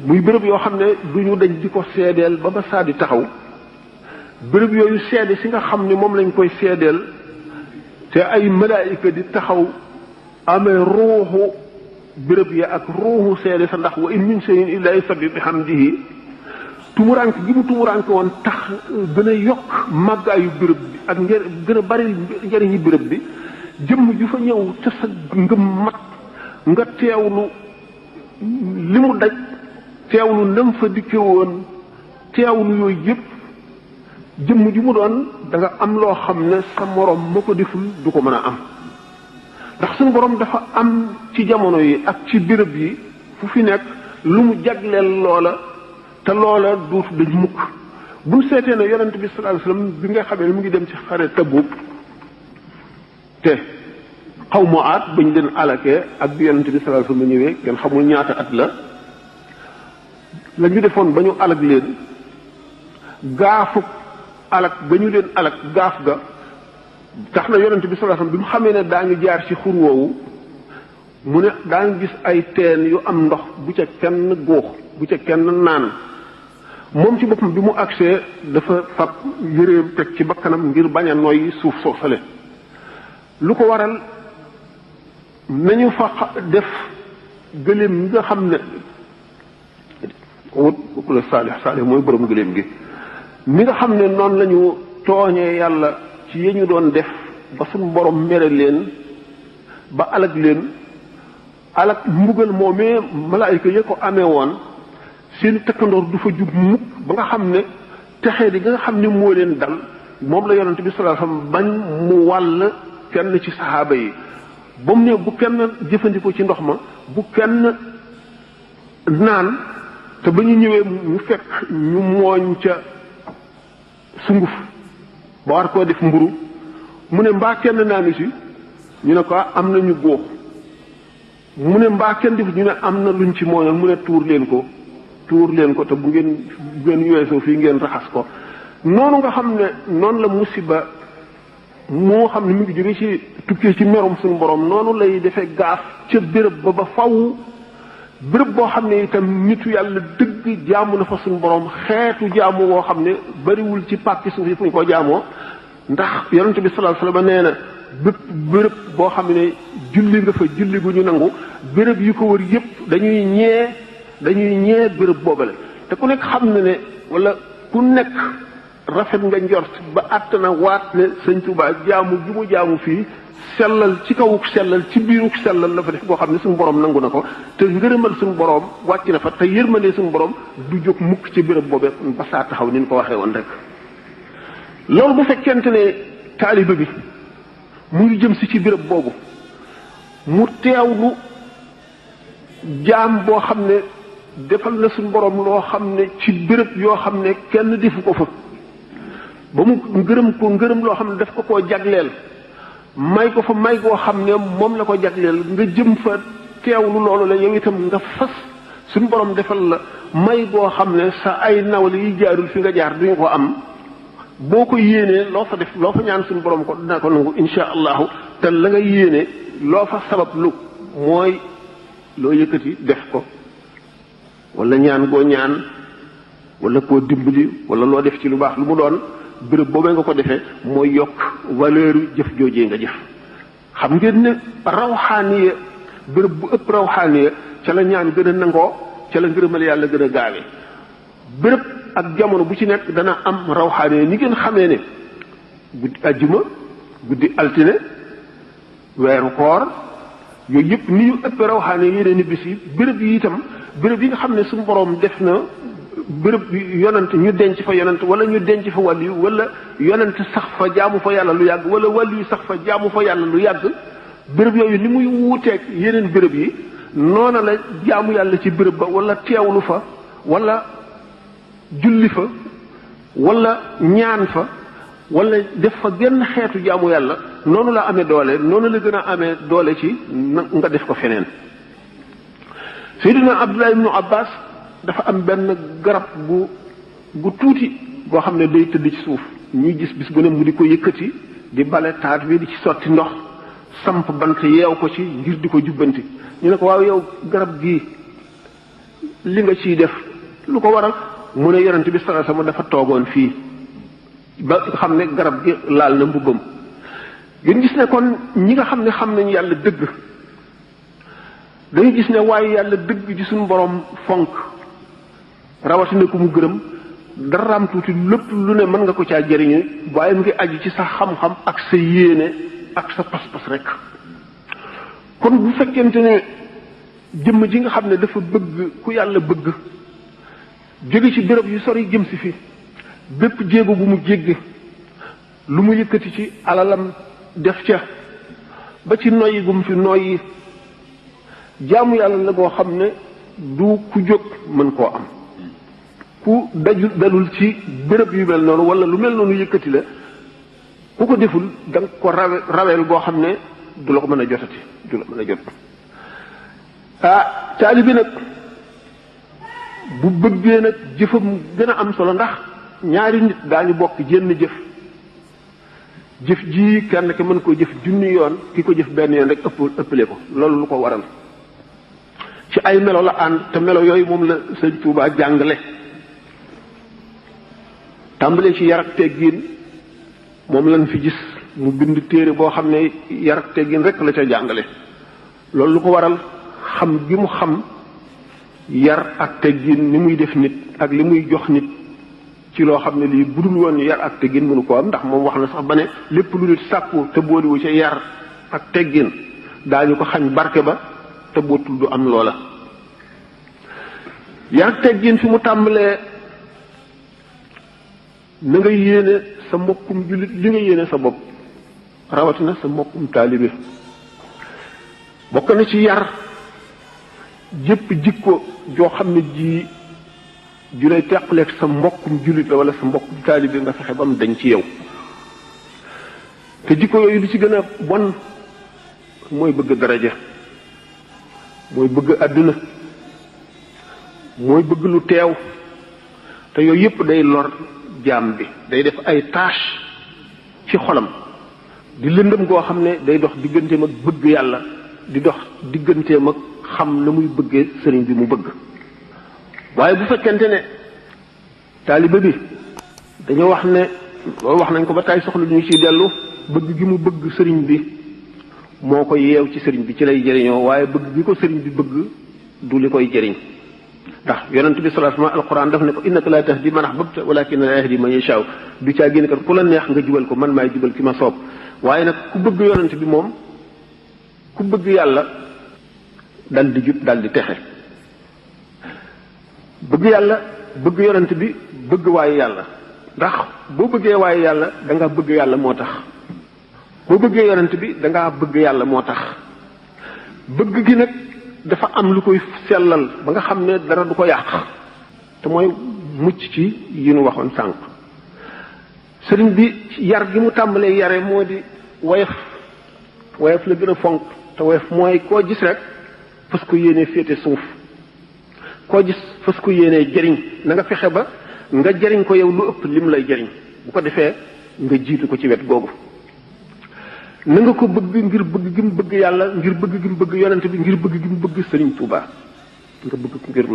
muy béréb yoo xam ne du ñu dañ di ko seedeel ba ba saa di taxaw béréb yooyu seede si nga xam ne moom lañ koy seedeel te ay malaayika di taxaw amee ruuxu béréb ya ak ruuxu seede sa ndax wa in min shay'in illa yusabbihu bihamdihi tumuraank gi mu tumuraank woon tax gën a yokk màggaayu béréb bi ak gën a bari njëriñi béréb bi jëmm ju fa ñëw ca sa ngëm mat nga teewlu li mu daj teewlu nam fa dikke woon teewlu yooyu yëpp jëmm ju mu doon da nga am loo xam ne sa morom ma ko deful du ko mën a am ndax suñu borom dafa am ci jamono yi ak ci béréb yi fu fi nekk lu mu jagleel loola te loola duutu dañ mukk buñ seetee ne yonent bi sallallahu alayhi wasallam bi nga xamee ne mu ngi dem ci xare Tabuk te xaw ma aat bañ leen alakee ak bi yonent bi sallallahu alayhi wasallam ñëwee kenn xamul ñaata at la ñu defoon ba ñu alag leen gaafuk alak ba ñu leen alak gaaf ga tax na yonent bi sallallahu alayhi wasallam bi mu xamee ne daa ngi jaar ci xur woowu mu ne daa ngi gis ay teen yu am ndox bu ca kenn góox bu ca kenn naan moom ci boppam bi mu agsee dafa fab yëreem teg ci bakkanam ngir bañ a noyyi suuf soosale lu ko waral nañu fa def gëléem ñi nga xam ne wut ku la saalix mooy borom gëléem gi mi nga xam ne noonu la ñu tooñee yàlla ci yi ñu doon def ba suñu borom mere leen ba alag leen alag mbugal moomee malaayika ya ko amee woon seeni tëkkandoor du fa jub mukk ba nga xam ne texee di nga xam ne moo leen dal moom la yonent bi sallallahu alayhi wasallam bañ mu wàll kenn ci saxaaba yi ba mu ne bu kenn jëfandikoo ci ndox ma bu kenn naan te ba ñu ñëwee mu fekk ñu mooñ ca sunguf ba war koo def mburu mu ne mbaa kenn naanu si ñu ne ko am na ñu góox mu ne mbaa kenn def ñu ne am na luñ ci mooñal mu ne tuur leen ko te bu ngeen weesoo fii ngeen raxas ko noonu nga xam ne noonu la musiba moo xam ne mu ngi jóge ci tukkee ci merum suñu borom noonu lay defee gaaf ca béréb ba faw béréb boo xam ne itam nitu yàlla dëgg jaamu na fa suñu borom xeetu jaamu woo xam ne bariwul ci pàkki suuf yi fu ñu ko jaamoo ndax yonent bi sallallahu alayhi wasallam nee na bépp béréb boo xam ne julli nga fa julli gu ñu nangu béréb yu ko wër yépp dañuy ñee béréb boobale te ku nekk xam na ne wala ku nekk rafet nga njort ba àtt na waat ne sëñ Tuubaa jaamu gi mu jaamu fii sellal ci kawuk sellal ci biiruk sellal la fa def boo xam ne suñu borom nangu na ko te ngërëmal suñu borom wàcc na fa te yërmande suñu borom du jóg mukk ci béréb boobee ba saa taxaw ni ñu ko waxee woon rek. loolu bu fekkente ne taaliba bi mu ngi jëm si ci béréb boobu mu teewlu jaam boo xam ne defal na suñu borom loo xam ne ci béréb yoo xam ne kenn defu ko fa ba mu ngërëm ko ngërëm loo xam ne daf ko koo jagleel. may ko fa may goo xam ne moom la ko jagleel nga jëm fa teewlu loolu la yow itam nga fas suñu borom defal la may goo xam ne sa ay nawle yi jaarul fi nga jaar duñu ko am boo ko yéenee loo fa def loo fa ñaan suñu borom ko dina ko nangu insha allahu te la nga yéene loo fa sabab lu mooy loo yëkkati def ko wala ñaan goo ñaan wala koo dimbali wala loo def ci lu baax lu mu doon béréb boobee nga ko defee mooy yokk valeur jëf joojee nga jëf xam ngeen ne rawxaaniya béréb bu ëpp rawxaaniya ca la ñaan gën a nangoo ca la ngërëmal yàlla gën a gaawee béréb ak jamono bu ci nekk dana am rawxaaniya ni ngeen xamee ne guddi ajjuma guddi altine weeru koor yooyu yëpp ni ñu ëpp rawxaaniya yeneen ni bis yi béréb yi itam béréb yi nga xam ne suñu boroom def na béréb yonent ñu denc fa yonent wala ñu denc fa wàll yu wala yonent sax fa jaamu fa yàlla lu yàgg wala wàll yu sax fa jaamu fa yàlla lu yàgg béréb yooyu ni muy wuuteeg yeneen béréb yi noona la jaamu yàlla ci béréb ba wala teewlu fa wala julli fa wala ñaan fa wala def fa genn xeetu jaamu yàlla noonu la amee doole noonu la gën a amee doole ci nga def ko feneen. Seydina Abdullah ibnu Abbas dafa am benn garab gu tuuti boo xam ne day tëdd ci suuf ñuy gis bis bu ne mu di ko yëkkati di bale taat bi di ci sotti ndox samp bant yeew ko ci ngir di ko jubbanti ñu ne ko waaw yow garab gii li nga ciy def lu ko waral mu ne yonent bi sallallahu alayhi wasallam dafa toogoon fii ba xam ne garab gi laal na mbubbam ngeen gis ne kon ñi nga xam ne xam nañu yàlla dëgg dañu gis ne waaye yàlla dëgg ci suñu borom fonk rawatina ku mu gërëm daraam tuuti lépp lu ne mën nga ko caa jëriñu waaye mu ngi aju ci sa xam-xam ak sa yéene ak sa pas-pas rek kon bu fekkente ne jëmm ji nga xam ne dafa bëgg ku yàlla bëgg jóge ci béréb yu sori jëm si fi bépp jéego bu mu jéggi lu mu yëkkati ci alalam def ca ba ci noyyi gu mu fi noyyi jaamu yàlla la boo xam ne du ku jóg mën koo am ku dalul ci béréb yu mel noonu wala lu mel noonu yëkkati la ku ko deful da nga ko raweel goo xam ne du la ko mën a jotati du la mën a jot taalibi nag bu bëggee nag jëfam gën a am solo ndax ñaari nit daañu bokk jenn jëf ji kenn ki mën koo jëf junni yoon ki ko jëf benn yoon rek ëppale ko loolu lu ko waral ci ay melo la ànd te melo yooyu moom la sëñ Tuubaa jàngale tàmbalee ci yar ak teggin moom lañ fi gis mu bind téere boo xam ne yar ak teggin rek la ca jàngale loolu lu ko waral xam gi mu xam yar ak teggin ni muy def nit ak li muy jox nit ci loo xam ne lii budul woon yar ak teggin mënu ko am ndax moom wax na sax ba ne lépp lu nit sàkku te booliwu ca yar ak teggin daañu ko xañ barke ba te bootul du am loola yar ak teggin fi mu tàmbalee na nga yéene sa mbokkum jullit li nga yéene sa bopp rawatina sa mbokkum taalibe bokk na ci yar jëpp jikko joo xam ne ji ju lay teqaleeg sa mbokkum jullit la wala sa mbokkum taalibe nga fexe ba mu dañ ci yow te jikko yooyu li ci gën a bon mooy bëgg daraja mooy bëgg àdduna mooy bëgg lu teew te yooyu yëpp day lor jaam bi day def ay tâche ci xolam di lëndëm goo xam ne day dox digganteem ak bëgg yàlla di dox digganteem ak xam na muy bëggee sëriñ bi mu bëgg. waaye bu fekkente ne taalibe bi dañoo wax ne loolu wax nañ ko ba tey soxla ñu ciy dellu bëgg gi mu bëgg sëriñ bi moo ko yeew ci sëriñ bi ci lay jëriñoo waaye bëgg gi ko sëriñ bi bëgg du li koy jëriñ ndax yonent bi sallallahu alayhi wasallam alquran daf ne ko innaka la tahdi man ahbabta walakin la yahdi man yashaa du caa génn kat ku la neex nga jubal ko man maay jubal ki ma soob waaye nag ku bëgg yonent bi moom ku bëgg yàlla dal di jub dal di texe bëgg yàlla bëgg yonent bi bëgg waaye yàlla ndax boo bëggee waaye yàlla da nga bëgg yàlla moo tax boo bëggee yonent bi da ngaa bëgg yàlla moo tax bëgg gi nag dafa am lu koy sellal ba nga xam ne dara du ko yàq te mooy mucc ci yi nu waxoon sànq sëriñ bi yar gi mu tàmbalee yare moo di woyof woyof la gën a fonk te woyof mooy koo gis rek fas ko yéenee féete suuf koo gis fas ko yéenee jëriñ na nga fexe ba nga jëriñ ko yow lu ëpp lim lay jëriñ bu ko defee nga jiitu ko ci wet googu na nga ko bëgg ngir bëgg gi mu bëgg yàlla ngir bëgg gi mu bëgg yonent bi ngir bëgg gi mu bëgg sëriñ Tuuba nga bëgg ko ngir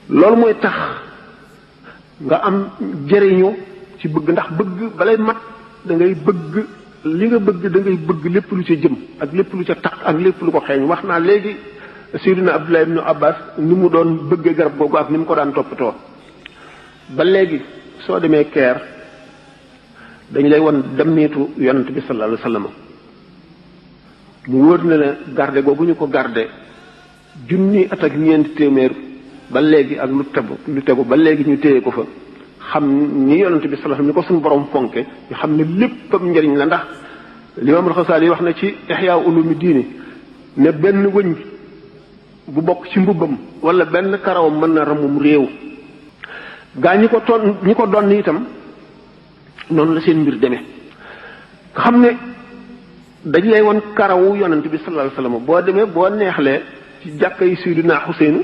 loolu mooy tax nga am jëriñu ci bëgg ndax bëgg balay mat da ngay bëgg li nga bëgg da ngay bëgg lépp lu ca jëm ak lépp lu ca tax ak lépp lu ko xeeñ wax naa léegi Seydina Abdullah ibnu Abbas ni mu doon bëggee garab googu ak ni mu ko daan toppatoo ba léegi soo demee Caire dañ lay won demmiitu yonent bi sallallahu alayhi wasallam mu wóor na ne garde googu ñu ko garde junni at ak ñeenti téeméer ba léegi ak lu tegu ba léegi ñu téye ko fa xam ni yonent bi sallallahu alayhi wasallam ni ko suñu borom fonke ñu xam ne léppam njëriñ la ndax Limaam al-Xasaali wax na ci Ihyaa Ulumi Diini ne benn wëñ bu bokk ci mbubbam wala benn karawam mën na ramum réew gaa ñi ko doon itam noonu la seen mbir demee nga xam ne dañ lay won karawu yonent bi sallallahu alayhi wasallam boo demee boo neexlee ci jàkka yi Sayyidina Xuseenu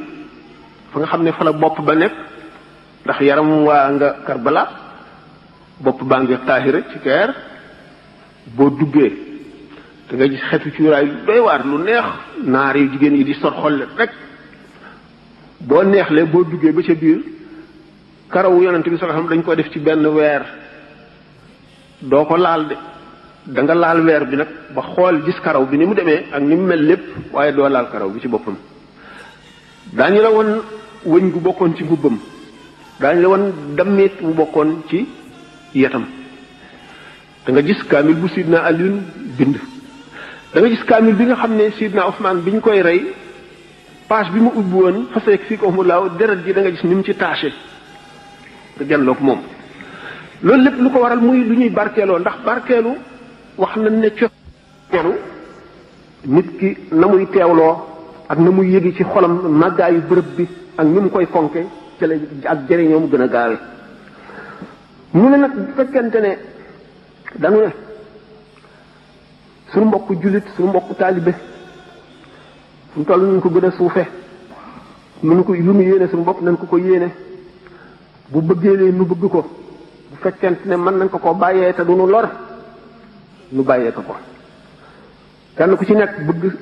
fa nga xam ne fa la bopp ba nekk ndax yaram waa nga Karbala bopp baa ngi Taahira ci Caire boo duggee da nga gis xetu cuuraay lu doy waar lu neex naar yu jigéen yi di sor xolle rek boo neexlee boo duggee ba ca biir karawu yonent bi sallallahu alayhi wasallam dañ ko def ci benn weer doo ko laal de da nga laal weer bi nag ba xool gis karaw bi ni mu demee ak ni mu mel lépp waaye doo laal karaw bi ci boppam daañu la woon wëñ gu bokkoon ci mbubbam daañu la woon dammit bu bokkoon ci yetam da nga gis kaamil bu Sidna Alioune bind da nga gis kaamil bi nga xam ne Sidna Ousmane bi ñu koy rey page bi mu ubbi woon faseek fii ko mu laaw deret ji da nga gis ni mu ci taché te janloog moom loolu lépp lu ko waral muy lu ñuy barkeeloo ndax barkeelu wax nañ ne cofeelu nit ki na muy teewloo ak na muy yëgi ci xolam màggaayu bërëb bi ak ni mu koy fonke ci la ak jëriñoo mu gën a gaawe mu ne nag bu fekkente ne dañu ne suñu mbokku jullit suñu mbokku taalibe suñu toll ñu ko gën a suufe lu nu yéene suñu bopp nañ ko yéene bu bëggee lee nu bëgg ko bu fekkente ne mën nañ ko bàyyee te du nu lor nu bàyyee ko kenn ku ci nekk bëgg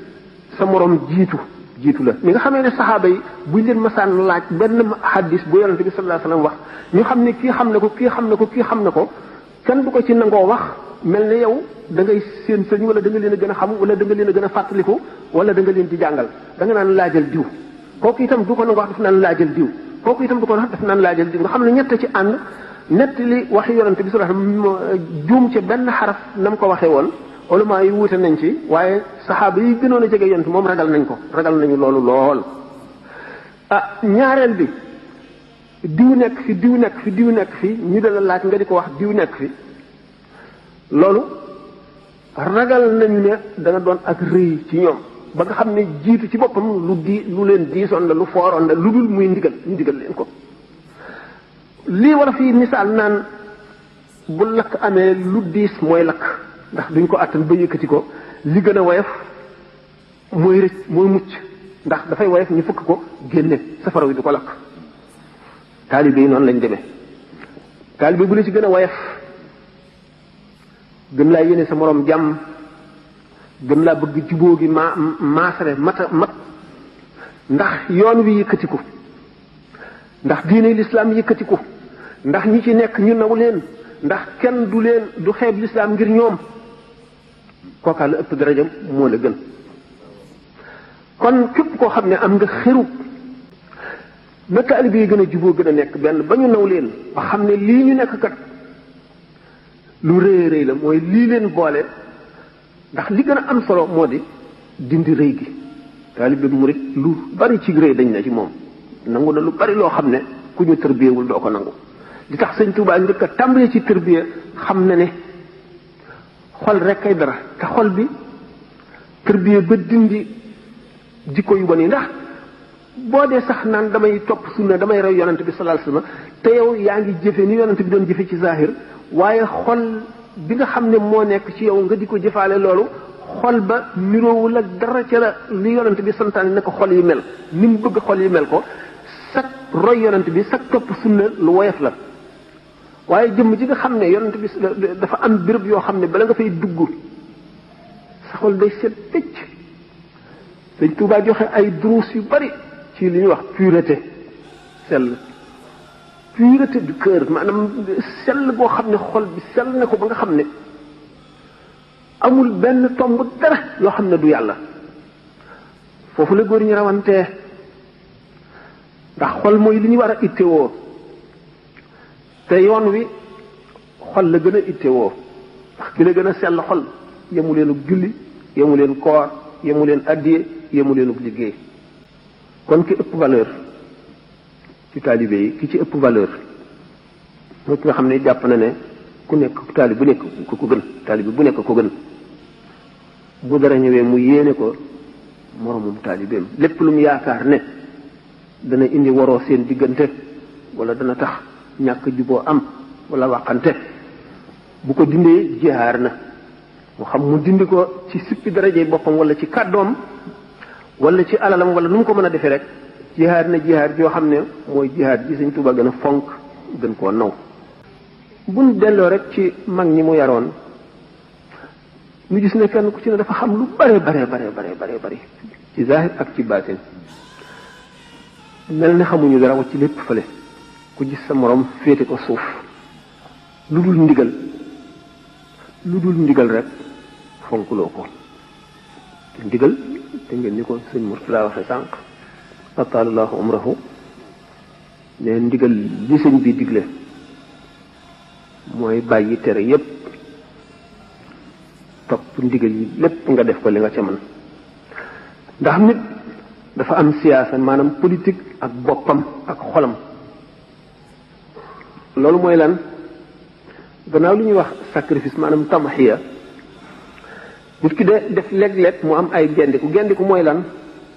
sa morom jiitu la mi nga xamee ne saxaaba yi buñ leen masaan laaj benn hadis bu yonente bi sallallahu alayhi wasallam wax ñu xam ne kii xam na ko kenn du ko ci nangoo wax mel ne yow da ngay seen sëñ wala da nga leen a gën a xam wala da nga leen a gën a fàttaliku wala da nga leen di jàngal da nga naan laajal diw kooku itam du ko nangoo wax daf naan laajal diw kooku itam du ko wax daf naan laajal diw nga xam ne ñett ci ànd nett li waxi yonente bi sallallahu alayhi wasallam juum ci benn xaraf na mu ko waxee woon ulama yi wuute nañ ci waaye saxaaba yi gënoon a jege yonent moom ragal nañu loolu lool ñaareel bi diw nekk fi ñu dala laaj nga di ko wax diw nekk fi loolu ragal nañu ne dana doon ak rëy ci ñoom ba nga xam ne jiitu ci boppam lu leen diisoon la lu fooroon la lu dul muy ndigal ñu digal leen ko lii war a fii misaal naan bu lakk amee lu diis mooy lakk ndax duñ ko àttan ba yëkkati ko li gën a woyof mooy rëcc mooy mucc ndax dafay woyof ñu fukk ko génne safara wi du ko lakk taalibe yi noonu lañ demee taalibe bu la ci gën a woyof gën laa yéene sa moroom jàmm gën laa bëgg jubóo gi maasare mat ndax yoon wi yëkkatiku ndax diine lislaam yëkkatiku ndax ñi ci nekk ñu naw leen ndax kenn du xeeb lislaam ngir ñoom kookaa la ëpp daraja moo la gën kon képp koo xam ne am nga xeru na taalibe yi gën a jubóo gën a nekk benn ba ñu naw leen ba xam ne lii ñu nekk kat lu rëy rëy la mooy lii leen boole ndax li gën a am solo moo di dindi rëy gi taalibe murit lu bari ci rëy dañ na ci moom nangu na lu bari loo xam ne ku ñu tërbiyewul doo ko nangu li tax sëñ Tuubaa njëkk a tàmbalee ci tërbiya xam na ne xol rek kay dara te xol bi tërbiya ba dindi jikko yu bon yi ndax boo dee sax naan damay topp sunna damay roy yonante bi sallallahu alayhi wasallam te yow yaa ngi jëfe ni yonante bi doon jëfe ci zahir waaye xol bi nga xam ne moo nekk ci yow nga di ko jëfaale loolu xol ba niroowul ak dara ca la li yonante bi santaane ne ko xol yi mel ni mu bëgg xol yi mel ko sag roy yonante bi sag topp sunna lu woyof la waaye jëmm ji nga xam ne yonante bi dafa am béréb yoo xam ne bala nga fay dugg sa xol day set pecc Sëñ Tuubaa joxe ay duruus yu bari ci li ñuy wax pureté pureté du cœur maanaam sell boo xam ne xol bi sell na ko ba nga xam ne amul benn tomb dara yoo xam ne du yàlla foofu la góor ñi rawantee ndax xol mooy li ñu war a ittewoo te yoon wi xol la gën a ittewoo ndax ki la gën a sell xol yemu leen julli yemu leen koor yemu leen addiye yemu leen liggéey kon ki ëpp valeur ci taalibe yi ki ci ëpp valeur mooy ki nga xam ne jàpp na ne ku nekk taalibe bu nekk ku ko gën taalibe bu nekk ko gën bu dara ñëwee mu yéene ko moromum taalibeem lépp lu mu yaakaar ne dana indi waroo seen diggante wala dana tax ñàkk juboo am wala waxante bu ko dindee jihaar na mu xam mu dindi ko ci sippi daraje boppam wala ci kàddoom wala ci alalam wala nu mu ko mën a defee rek jihaar na jihaar joo xam ne mooy jihaar ji Sëñ Tuubaa gën a fonk gën koo naw buñ delloo rek ci mag ñi mu yaroon ñu gis ne kenn ku ci ne dafa xam lu bare ci zahir ak ci baatin mel ne xamuñu dara wa ci lépp fële ku gis sa morom féete ko suuf lu dul ndigal rek fonkuloo ko te ndigal te ngeen ni ko sëñ Murtala waxe sànq atalallahu umrahu ne ndigal li sëñ bi digle mooy bàyyi tere yépp topp ndigal yi lépp nga def ko li nga ca mën ndax nit dafa am siyaasa maanaam politique ak boppam ak xolam loolu mooy lan gannaaw lu ñuy wax sacrifice maanaam tamaxiya nit ki de def léeg-léeg mu am ay gendiku mooy lan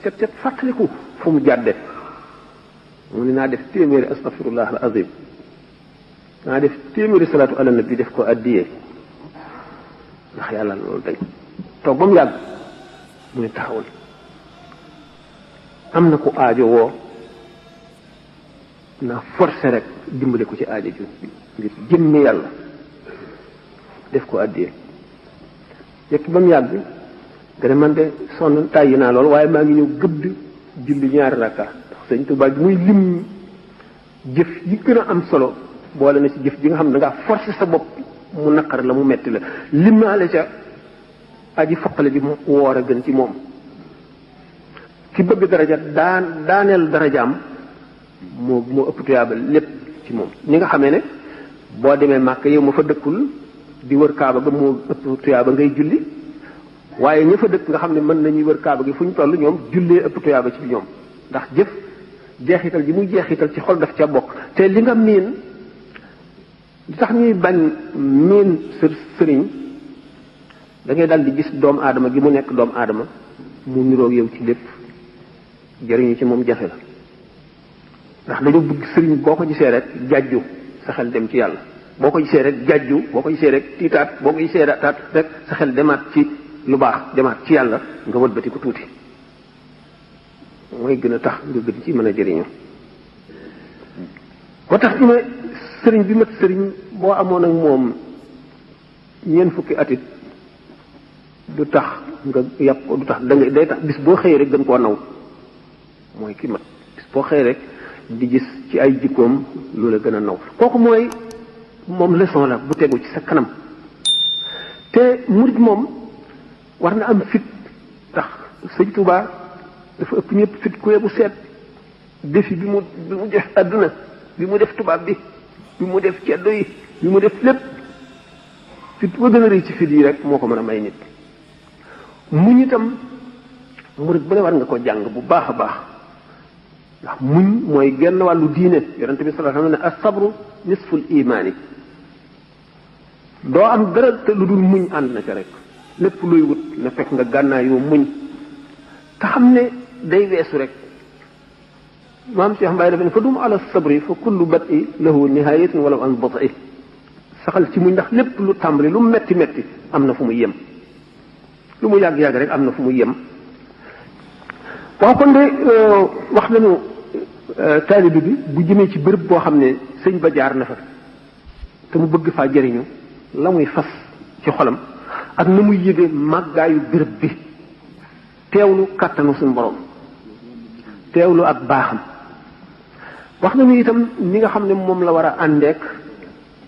set fàttaliku fu mu jàdde mu ni naa def téeméeri astaghfirullah al azim naa def téeméeri salaatu ala nabi def ko addiyee ndax yàlla loolu dañ toog ba mu yàgg mu ne taxawal am na ku aajo woo naa forcé rek dimbale ko ci aajo ju ngir jëmme yàlla def ko addiyee yekk ba mu yàgg nga ne man de sonn tàyyi naa lool waaye maa ngi ñëw gëdd julli ñaari rakka ndax Sëñ Tuubaa bi muy lim jëf yi gën a am solo boole na ci jëf ji nga xam ne dangaa forcé sa bopp mu naqar la mu metti la limaale ca aji foqale bi mu woor a gën ci moom ki bëgg daraja daaneel darajaam moo ëpp tuyaaba lépp ci moom ñi nga xamee ne boo demee Màkka yow ma fa dëkkul di wër kaaba ga moo ëpp tuyaaba ngay julli waaye ña fa dëkk nga xam ne mën nañuy wër kaaba gi fu ñu toll ñoom jullee ëpp tuyaaba ci ñoom ndax jëf jeexital ji muy jeexital ci xol daf ca bokk te li nga miin li tax ñuy bañ miin sëriñ da ngay dal di gis doomu aadama gi mu nekk doomu aadama mu niroog yow ci lépp jëriñu ci moom jafe la ndax dañu bëgg sëriñ boo ko gisee rek jàjju sa xel dem ci yàlla boo ko gisee rek jàjju boo ko gisee rek tiitaat boo ko gisee taat rek sa xel demaat ci lu baax demaat ci yàlla nga wëlbati ko tuuti mooy gën a tax nga gën ci mën a jëriñu moo tax ñu ne sëriñ bi mat sëriñ boo amoon ak moom ñeent fukki atit du tax nga yàpp ko du tax da nga day tax bis boo xëyee rek gën koo naw mooy ki mat bis boo xëyee rek di gis ci ay jikkoom lu la gën a naw kooku mooy moom leçon la bu tegu ci sa kanam te murid moom war na am fit ndax sëñ Tuubaa dafa ëpp ñëpp fit ku yebu seet défi bi mu def àdduna bi mu def tubaab bi mu def ceddo yi bi mu def lépp fit ba gën a rëy ci fit yi rek moo ko mën a may nit muñ itam murid bu ne war nga ko jàng bu baax a baax ndax muñ mooy genn wàllu diine yonente bi sallallahu alayhi wa sallam ne as-sabru nisful imaani doo am dara te lu dul muñ ànd na ca rek lépp luy wut na fekk nga gànnaay yoo muñ te xam ne day weesu rek maam Cheikh Mbaye dafa ne fa dum ala sabri fa kullu bat'i lahu nihayatun wala an bat'i saxal ci muñ ndax lépp lu tàmbali lu metti metti am na fu mu yem lu mu yàgg-yàgg rek am na fu mu yem waaw kon de wax nañu taalibe bi bu jëmee ci bërëb boo xam ne sëñ ba jaar na fa te mu bëgg faa jëriñu la muy fas ci xolam ak na muy yëge màggaayu bërëb bi teewlu kàttanu suñu borom teewlu ak baaxam wax nañu itam ni nga xam ne moom la war a àndeek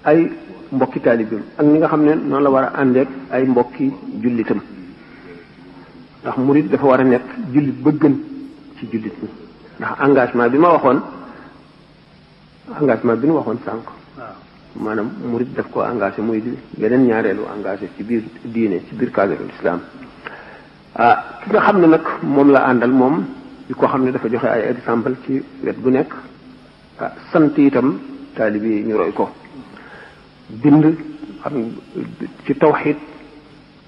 ay mbokki taalibeem ak ni nga xam ne noonu la war a àndeek ay mbokki jullitam ndax murid dafa war a nekk jullit ba gën ci jullit ñi ndax engagement bi nu waxoon sànq maanaam murid daf ko engagé muy beneen ñaareelu engagé ci biir diine ci biir cadre l'islam ki nga xam ne nag moom la àndal moom di ko xam ne dafa joxe ay exemple ci wet gu nekk sant itam taalibe yi ñu roy ko bind xam ci tawxiid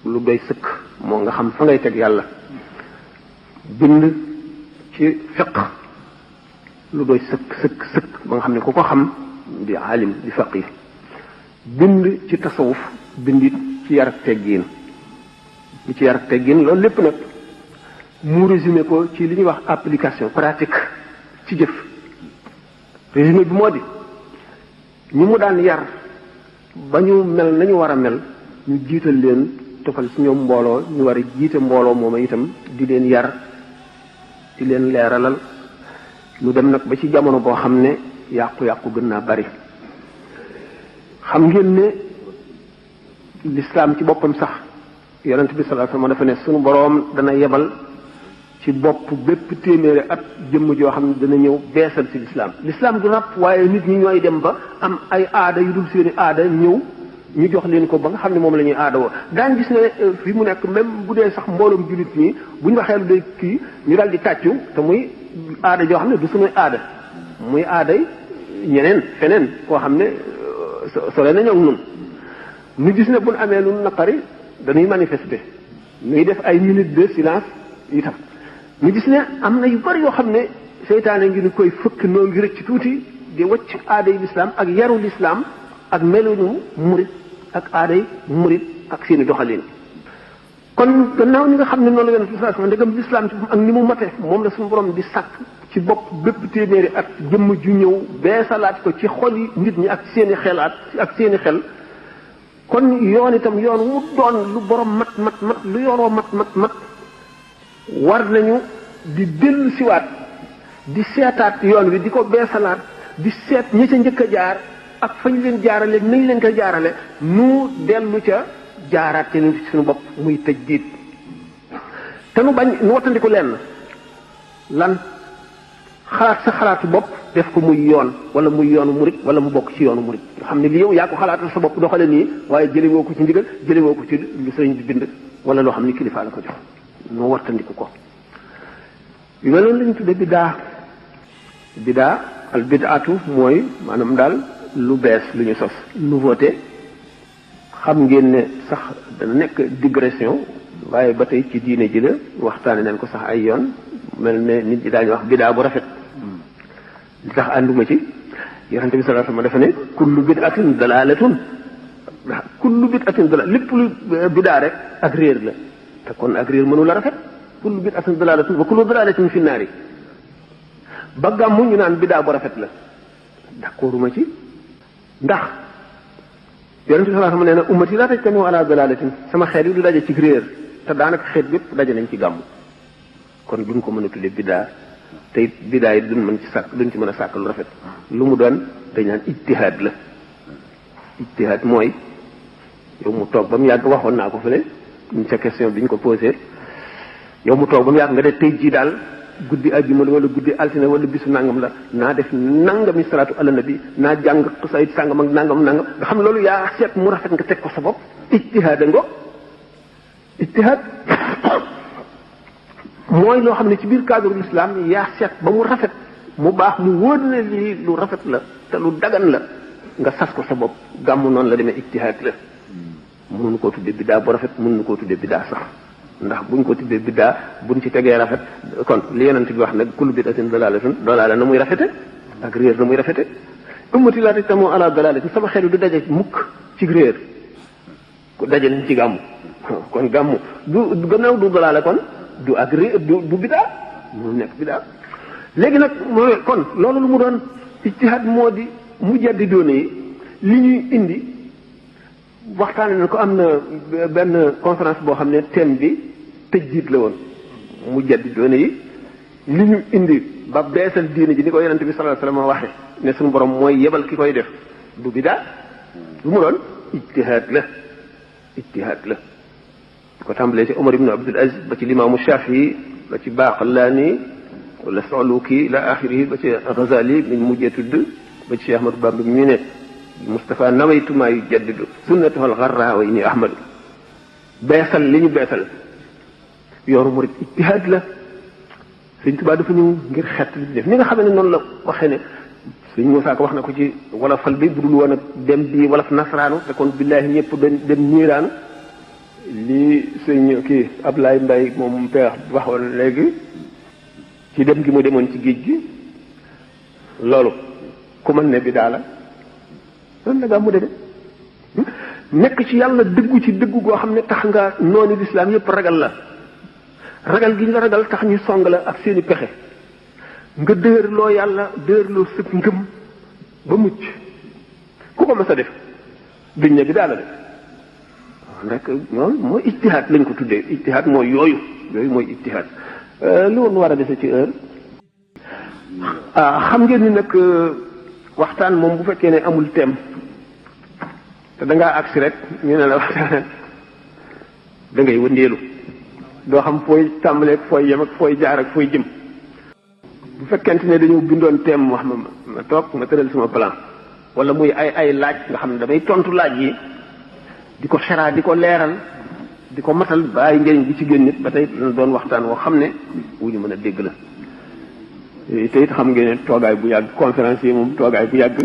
lu doy sëkk moo nga xam fa ngay teg yàlla bind ci fiq lu doy sëkk ba nga xam ne ku ko xam di alim di faqih bind ci tasawuf bindit ci yar ak teggiin li ci yar ak teggiin loolu lépp nag mu résumé ko ci li ñuy wax application pratique ci jëf résumé bi moo di ñi mu daan yar ba ñu mel nañu war a mel ñu jiital leen tofal ci ñoom mbooloo ñu war a jiite mbooloo mooma itam di leen yar di leen leeralal lu dem nag ba ci jamono boo xam ne yàqu-yàqu gën naa bari xam ngeen ne lislaam ci boppam sax yonent bi sallallahu alayhi wasallam dafa ne sunu boroom dana yebal ci bopp bépp téeméeri at jëmm joo xam ne dana ñëw beesal ci lislaam du ràpp waaye nit ñi ñooy dem ba am ay aada yu dul seeni aada ñëw ñu jox leen ko ba nga xam ne moom la ñuy aada woo daan gis ne fi mu nekk même bu dee sax mbooloom jullit ñi bu ñu waxee lu day kii ñu daal di tàccu te muy aada joo xam ne du suñuy aada muy aaday ñeneen feneen koo xam ne sole na ñëw nun ñu gis ne bu ñu amee lu naqari dañuy manifester ñuy def ay minutes de silence itam ñu gis ne am na yu bari yoo xam ne seytaane ngi ni koy fëkk noo ngi rëcc tuuti di wacc aaday lislaam ak yaru lislaam ak meluñu murit ak aaday murit ak seeni doxalin kon gannaaw ni nga xam ne noonu la yonent bi sallallahu alayhi wasallam ndegam lislaam ci ak ni mu mate moom la suñu borom di sàkk ci bopp bépp téeméeri at jëmm ju ñëw beesalaat ko ci xol yi nit ñi ak seeni xelaat ak seeni xel kon yoon itam yoon wu doon lu borom mat lu yoonoo mat war nañu di dellu siwaat di seetaat yoon wi di ko beesalaat di seet ñi ca njëkk a jaar ak fañ leen jaarale nañ leen ko jaarale nu dellu ca jaaraat te ci suñu bopp muy tëj diit te nu bañ nu wattandiku lenn lan xalaat sa xalaatu bopp def ko muy yoon wala muy yoonu murit wala mu bokk ci yoonu murit nga xam ne li yow yaa ko xalaatal sa bopp doxale nii waaye jële woo ko ci ndigal jële woo ko ci lu sëriñ bi bind wala loo xam ne kilifa la ko jox nu wattandiku ko yu mel noonu lañu tudde bidaa al bidaatu mooy maanaam daal lu bees lu ñu sos nouveauté xam ngeen ne sax dana nekk digression waaye ba tey ci diine ji la waxtaane nañ ko sax ay yoon mel ne nit ñi daañu wax bidaa bu rafet li tax ànduma ci yonent bi sallallahu alayhi wasallam dafa ne kullu bid'atin dalalatun kullu bid'atin dalal lépp lu bidaa rek ak réer la te kon ak réer mënu la rafet kullu bid'atin dalalatun wa kullu dalalatin fi naari ba gàmmu ñu naan bidaa bu rafet la d'accorduma ci ndax yonent bi sallallahu alayhi wasallam nee na ummati laa tajtami'u ala dalalatin sama xeet yi du daje ci réer te daanaka xeet bépp daje nañ ci gàmmu kon duñ ko mën a tuddee biddaa te it biddaa yi duñ ci mën a sàkk lu rafet lu mu doon dañ naan ijtihaad la ijtihaad mooy yow mu toog ba mu yàgg waxoon naa ko fële sa question bi ñu ko posé yow mu toog ba mu yàgg nga def tey jii daal guddi àjjuma la wala guddi altine wala bisu nangam la naa def nangami salaatu ala nabi naa jàng xasaayid sàngam ak nangam nga xam loolu yaa seet mu rafet nga teg ko sa bopp ijtihaad ngo ijtihaad mooy loo xam ne ci biir cadre l'islam yaa seet ba mu rafet mu baax mu wóor na lii lu rafet la te lu dagan la nga sas ko sa bopp gàmmu noonu la demee ijtihaad la mënuñu koo tuddee biddaa bu rafet mënuñu koo tuddee biddaa sax ndax buñ ko tuddee biddaa buñ ci tegee rafet kon li yonent bi wax nag kullu bid'atin dalaala na muy rafete ak réer na muy rafete ummati laa tajtami'u ala dalaalatin sama xel du daje mukk ci réer ku daje nañ ci gàmmu kon gàmmu du gannaaw du dalaala kon du ak réer du biddaa mu nekk biddaa léegi nag mooy kon loolu lu mu doon ijtihaad moo di mujaddidoon yi li ñuy indi waxtaane na ko am na benn conférence boo xam ne thème bi tëjjiit la woon mujaddidoon yi li ñu indi ba beesal diine ji ni ko yonente bi sallallahu alayhi wasallam waxe ne suñu borom mooy yebal ki koy def du biddaa lu mu doon ijtihaad la ko tàmbalee ci Omar ibn Abdul Aziz ba ci limaamu Shafii ba ci Baqallani wala Suluki ila axirihi ba ci Ghazali mi mujjee tudd ba ci Cheikh Ahmadou Bamba mi ne Moustapha nawaytu maa yujaddidu sunnatahu al-gharra wa inni ahmadu beesal li ñu beesal yoonu murid ijtihaad la Sëñ Tuubaa dafa ñëw ngir xeet li def ni nga xam ne noonu la waxee ne Sëñ Muusaa ko wax na ko ci wolofal bi budul woon ak dem bi wolof nasraanu te kon billaahi ñëpp dem ñiiraanu lii sëñ kii Ablaye Mbaye moom peex waxoon léegi ci dem gi mu demoon ci géej gi loolu ku mën ne bi daala loolu la gaa mu demee nekk ci yàlla dëggu ci dëggu goo xam ne tax nga noonu lislaam yépp ragal la ragal gi nga ragal tax ñu song la ak seeni pexe nga dëërloo yàlla dëërloo sëg ngëm ba mucc ku ko mës a def duñ ne bi daala def rek moom mooy ijtihaad lañ ko tuddee ijtihaad mooy yooyu mooy ijtihaad lu woon war a dese ci heure xam ngeen ni nag waxtaan moom bu fekkee ne amul thème te dangaa agsi rek ñu ne la waxtaan da ngay wëndeelu doo xam fooy tàmbaleeg fooy yem ak fooy jaar ak fooy jëm bu fekkente ne dañoo bindoon thème wax ma toog ma tëral sama plan wala muy ay laaj nga xam ne damay tontu laaj yi di ko xeraa di ko leeral di ko matal ba ay njëriñ bi ci génn nit ba tey dana doon waxtaan woo xam ne wu ñu mën a dégg la te it xam ngeen ne toogaay bu yàgg conférence yi moom toogaay bu yàgg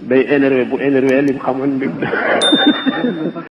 day énervé bu énervé li mu xamoon